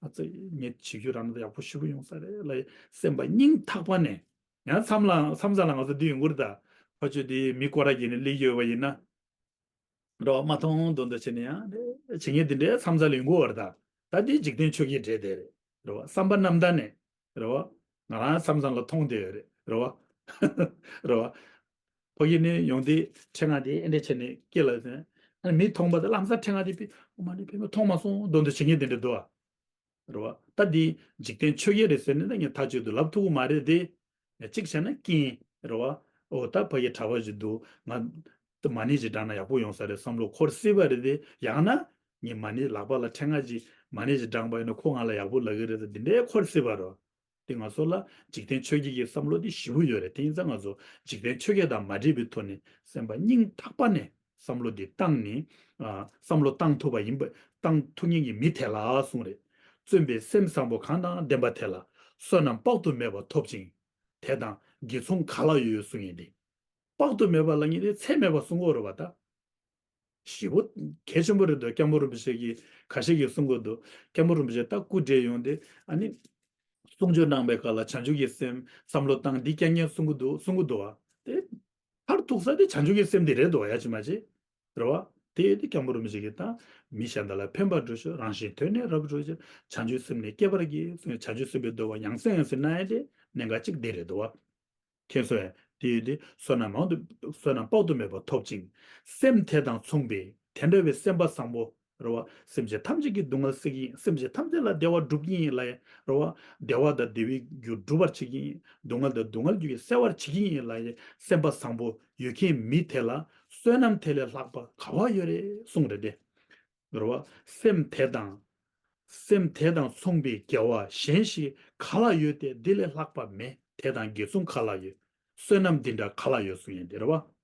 ཨ་ཙི། ངས་བྱེད་རྒྱུ་རག་ན་ད་ཡག་པོ་ཞེ་པོ་ཡོང་ས་རེད་ལབ་སེམས་པ་སྙིང་ཐག་པ་ནས། ཡང་མཚམས་ལ་མཚམས་མཚམས་ལ་ང་ཚོ་འདི་ཡོང་གི་རེད་ད། ཕར་ཕྱོགས་དེ་མི་སྐོར་ར་གྱིས་ནས་སླེབས་ཡོད་པ་ཡིན་ན། རོ། མ་མཐོང་མདོག་མདོག་བྱས་ནས་ཡང་བྱེད་མཁན་དེ་འདྲའི་མཚམས་མཚམས་ལ་ཡོང་གི་ཡོད་རེད་ད། ད་དེ་འཇིག་རྟེན་ཆོས་བརྒྱད་འདྲ་དེ་རེད། རེད་བ། བསམ་པ་རྣམ་དག་ནས། རེད་བ། ང་རང་མཚམས་མཚམས་ལ་མཐོང་བསྡད་ཡོད་རེད། རེད་བ། རེད་བ། ཕ་གི་ནས་ཡོང་དུས་ཕྲེང་བ་དེ་ཨེ་འདྲ་བྱས་ནས་སྐེ་ལ་ཟིན། ཨ་ནི་མི་མཐོང་པ་དང་། ལམ་སང་ཕྲེང་བ་དེ་ཕི་ཨོ་མ་ནི་ཕི་མ་མཐོང་མ་སོང་མདོག་མདོག་བྱེད་མཁན་དེ་འདྲ་འདུག་བ། རེད་བ། ད་འདི་འཇིག་རྟེན་ཆོས་བརྒྱད་རེད་ཟེར་ནས་ད་ངས་མཐའ་གཅིག་ཏུ་ལབ་ཐུབ་ཀྱི་མ་རེད་དེ། གཅིག་བྱས་ན་རྐྱེན། རེད་བ། ཨོ་ད་ཕ་གི་གྲྭ་པ་ཞིག་འདུག་ང་ད་མ་ཎི་ཞིག་བགྲངས་ན་ཡག་པོ་ཡོང་ས་རེད་བསམ་བློ་འཁོར་སྲིད་པ་རེད་དེ། ཡང་ན་ངས་མ་ཎི་ལག་པ་ལ་ཕྲེང་བ་ཅིག་མ་ཎི་ཞིག་བགྲངས་པ་ཡིན་ན་ཁོ་ང་ལ་ཡག་པོ་ལབ་ཀྱི་རེད་ཟེར་འདི་འདྲའི་འཁོར་སྲིད་པ་རེད་བ། དེ་ང་ཚོ་ལ་འཇིག་རྟེན་ཆོས་བརྒྱད་ཀྱི་བསམ་བློ་དེ་ཞེ་པོ་ཡོད་རེད། དེ་ཡིན་ཙང་ང་ཚོ་འཇིག་རྟེན་ཆོས་བརྒྱད་དང་མ་འདྲེས་པའི་ཐོག་ནས་སེམས་པ་སྙིང་ཐག་པ་ནས་བསམ་བློ་འདི་བཏང་ནས། ཨ། བསམ་བློ་བཏང་ཐུབ་པ་ཡིན་པ། བཏང་ཐུབ་མཁན་གྱི་མི་དེ་ལ་གསུངས་རེད། བརྩོན་པས་སེམས་བཟང་པོ་གང་དང་ལྡན་པ་དེ་ལ། བསོད་ནམས་དཔག་ཏུ་མེད་པ་ཐོབ་ཅིང་། དེ་དང་དགེ་མཚུངས་ག་ལ་ཡོད་གསུང་ཡས་དེ། དཔག་ཏུ་མེད་པ་ལབ་མཁན་དེ་ཚད་མེད་པ་གསུང་གི་ཡོད་རེད་བ་ད། ཞེ་པོ་གལ་ཆེན་པོ་རེད་འདུག་སྐྱབས་མགོན་རིན་པོ་ཆེ་གིས་ཁ་ཤས་ཀྱིས་གསུང་གི་འདུག་སྐྱབས་མགོན་རིན་པོ་ཆེ་ད་སྐུ་བགྲེས་ཡོང་དེ་ཨ་ནི། གསུང་ཆོས་གནང་བའི་སྐབས་ལ་བྱང་ཆུབ་ཀྱི་སེམས་བསམ་བློ་བཏང་འདི་རྐྱང་རྐྱང་གསུང་གི་འདུག་གསུང་གི་འདུག་བ། དེ་མཐར་ཐུག་ས་དེ་བྱང་ཆུབ་ཀྱི་སེམས་དེ་རེད་འདུག་བ། ཡ་ཅི་མ་ཅི། རེད་བ། དེ་དེ་སྐྱབས་མགོན་རིན་པོ་ཆེ་གིས་ད། མི་གཞན་དག་ལ་ཕན་པར་འགྲོ་ཤོག་རང་གཞན་དོན་ནི་རབ་ཏུ་གྲོལ་ཕྱིར། བྱང་ཆུབ་སེམས་ནི་བསྐྱེད་པར་བགྱི། བྱང་ཆུབ་སེམས་དཔའི་འདུན་པ་ཡང་སེ་ཡང་སེ་གནང་ཡ་དེ་གནད་འགག་གཅིག་དེ་རེད་འདུག་བ། མཁྱེན་སོང་ངས། དེ་ཡོད་དེ་བསོད་ནམས་མང་དུ། བསོད་ནམས་དཔག་ཏུ་མེད་པ་ཐོབ་ཅིང་། སེམས་དེ་དང་མཚུངས་པའི་དེ་འདྲ་བའི་སེམས་པ་བཟང་པོ། རེད་བ། སེམས་ཅན་ཐམས་ཅད་ཀྱི་སྡུག་བསྔལ་སེལ་གྱི་ཡིན། སེམས་ཅན་ཐམས་ཅད་ལ་བདེ་བ་སྒྲུབ་ཀྱི་ཡིན་ལབ་ཡ། རེད་བ། བདེ་བ་དང་བདེ་བའི་རྒྱུ་སྒྲུབ་པར་བྱེད་ཀྱི་ཡིན། སྡུག་བསྔལ་དང་སྡུག་བསྔལ་རྒྱུ་སེལ་བར་བྱེད་ཀྱི་ཡིན་ལབ་ཡ་སེམས་པ་བཟང་པོ་ཡོད་མཁན་མི་དེ་ལ་བསོད་ནམས་དེ་ལས་ལྷག་པ་ག་བ་ཡོད་རེད་གསུངས་རེད་དེ། རེད་བ། སེམས་དེ་དང་། སེམས་དེ་དང་མཚུངས་པའི་དགེ་བ་གཞན་ཞིག་ག་ལ་ཡོད་དེ། འདི་ལས་ལྷག་པ་མེད། དེ་དང་དགེ་མཚུངས་ག་ལ་ཡོད། བསོད་ནམས་འདི་འདྲ་ག་ལ་ཡོད་གསུང་ཡིན་དེ་རེད་བ།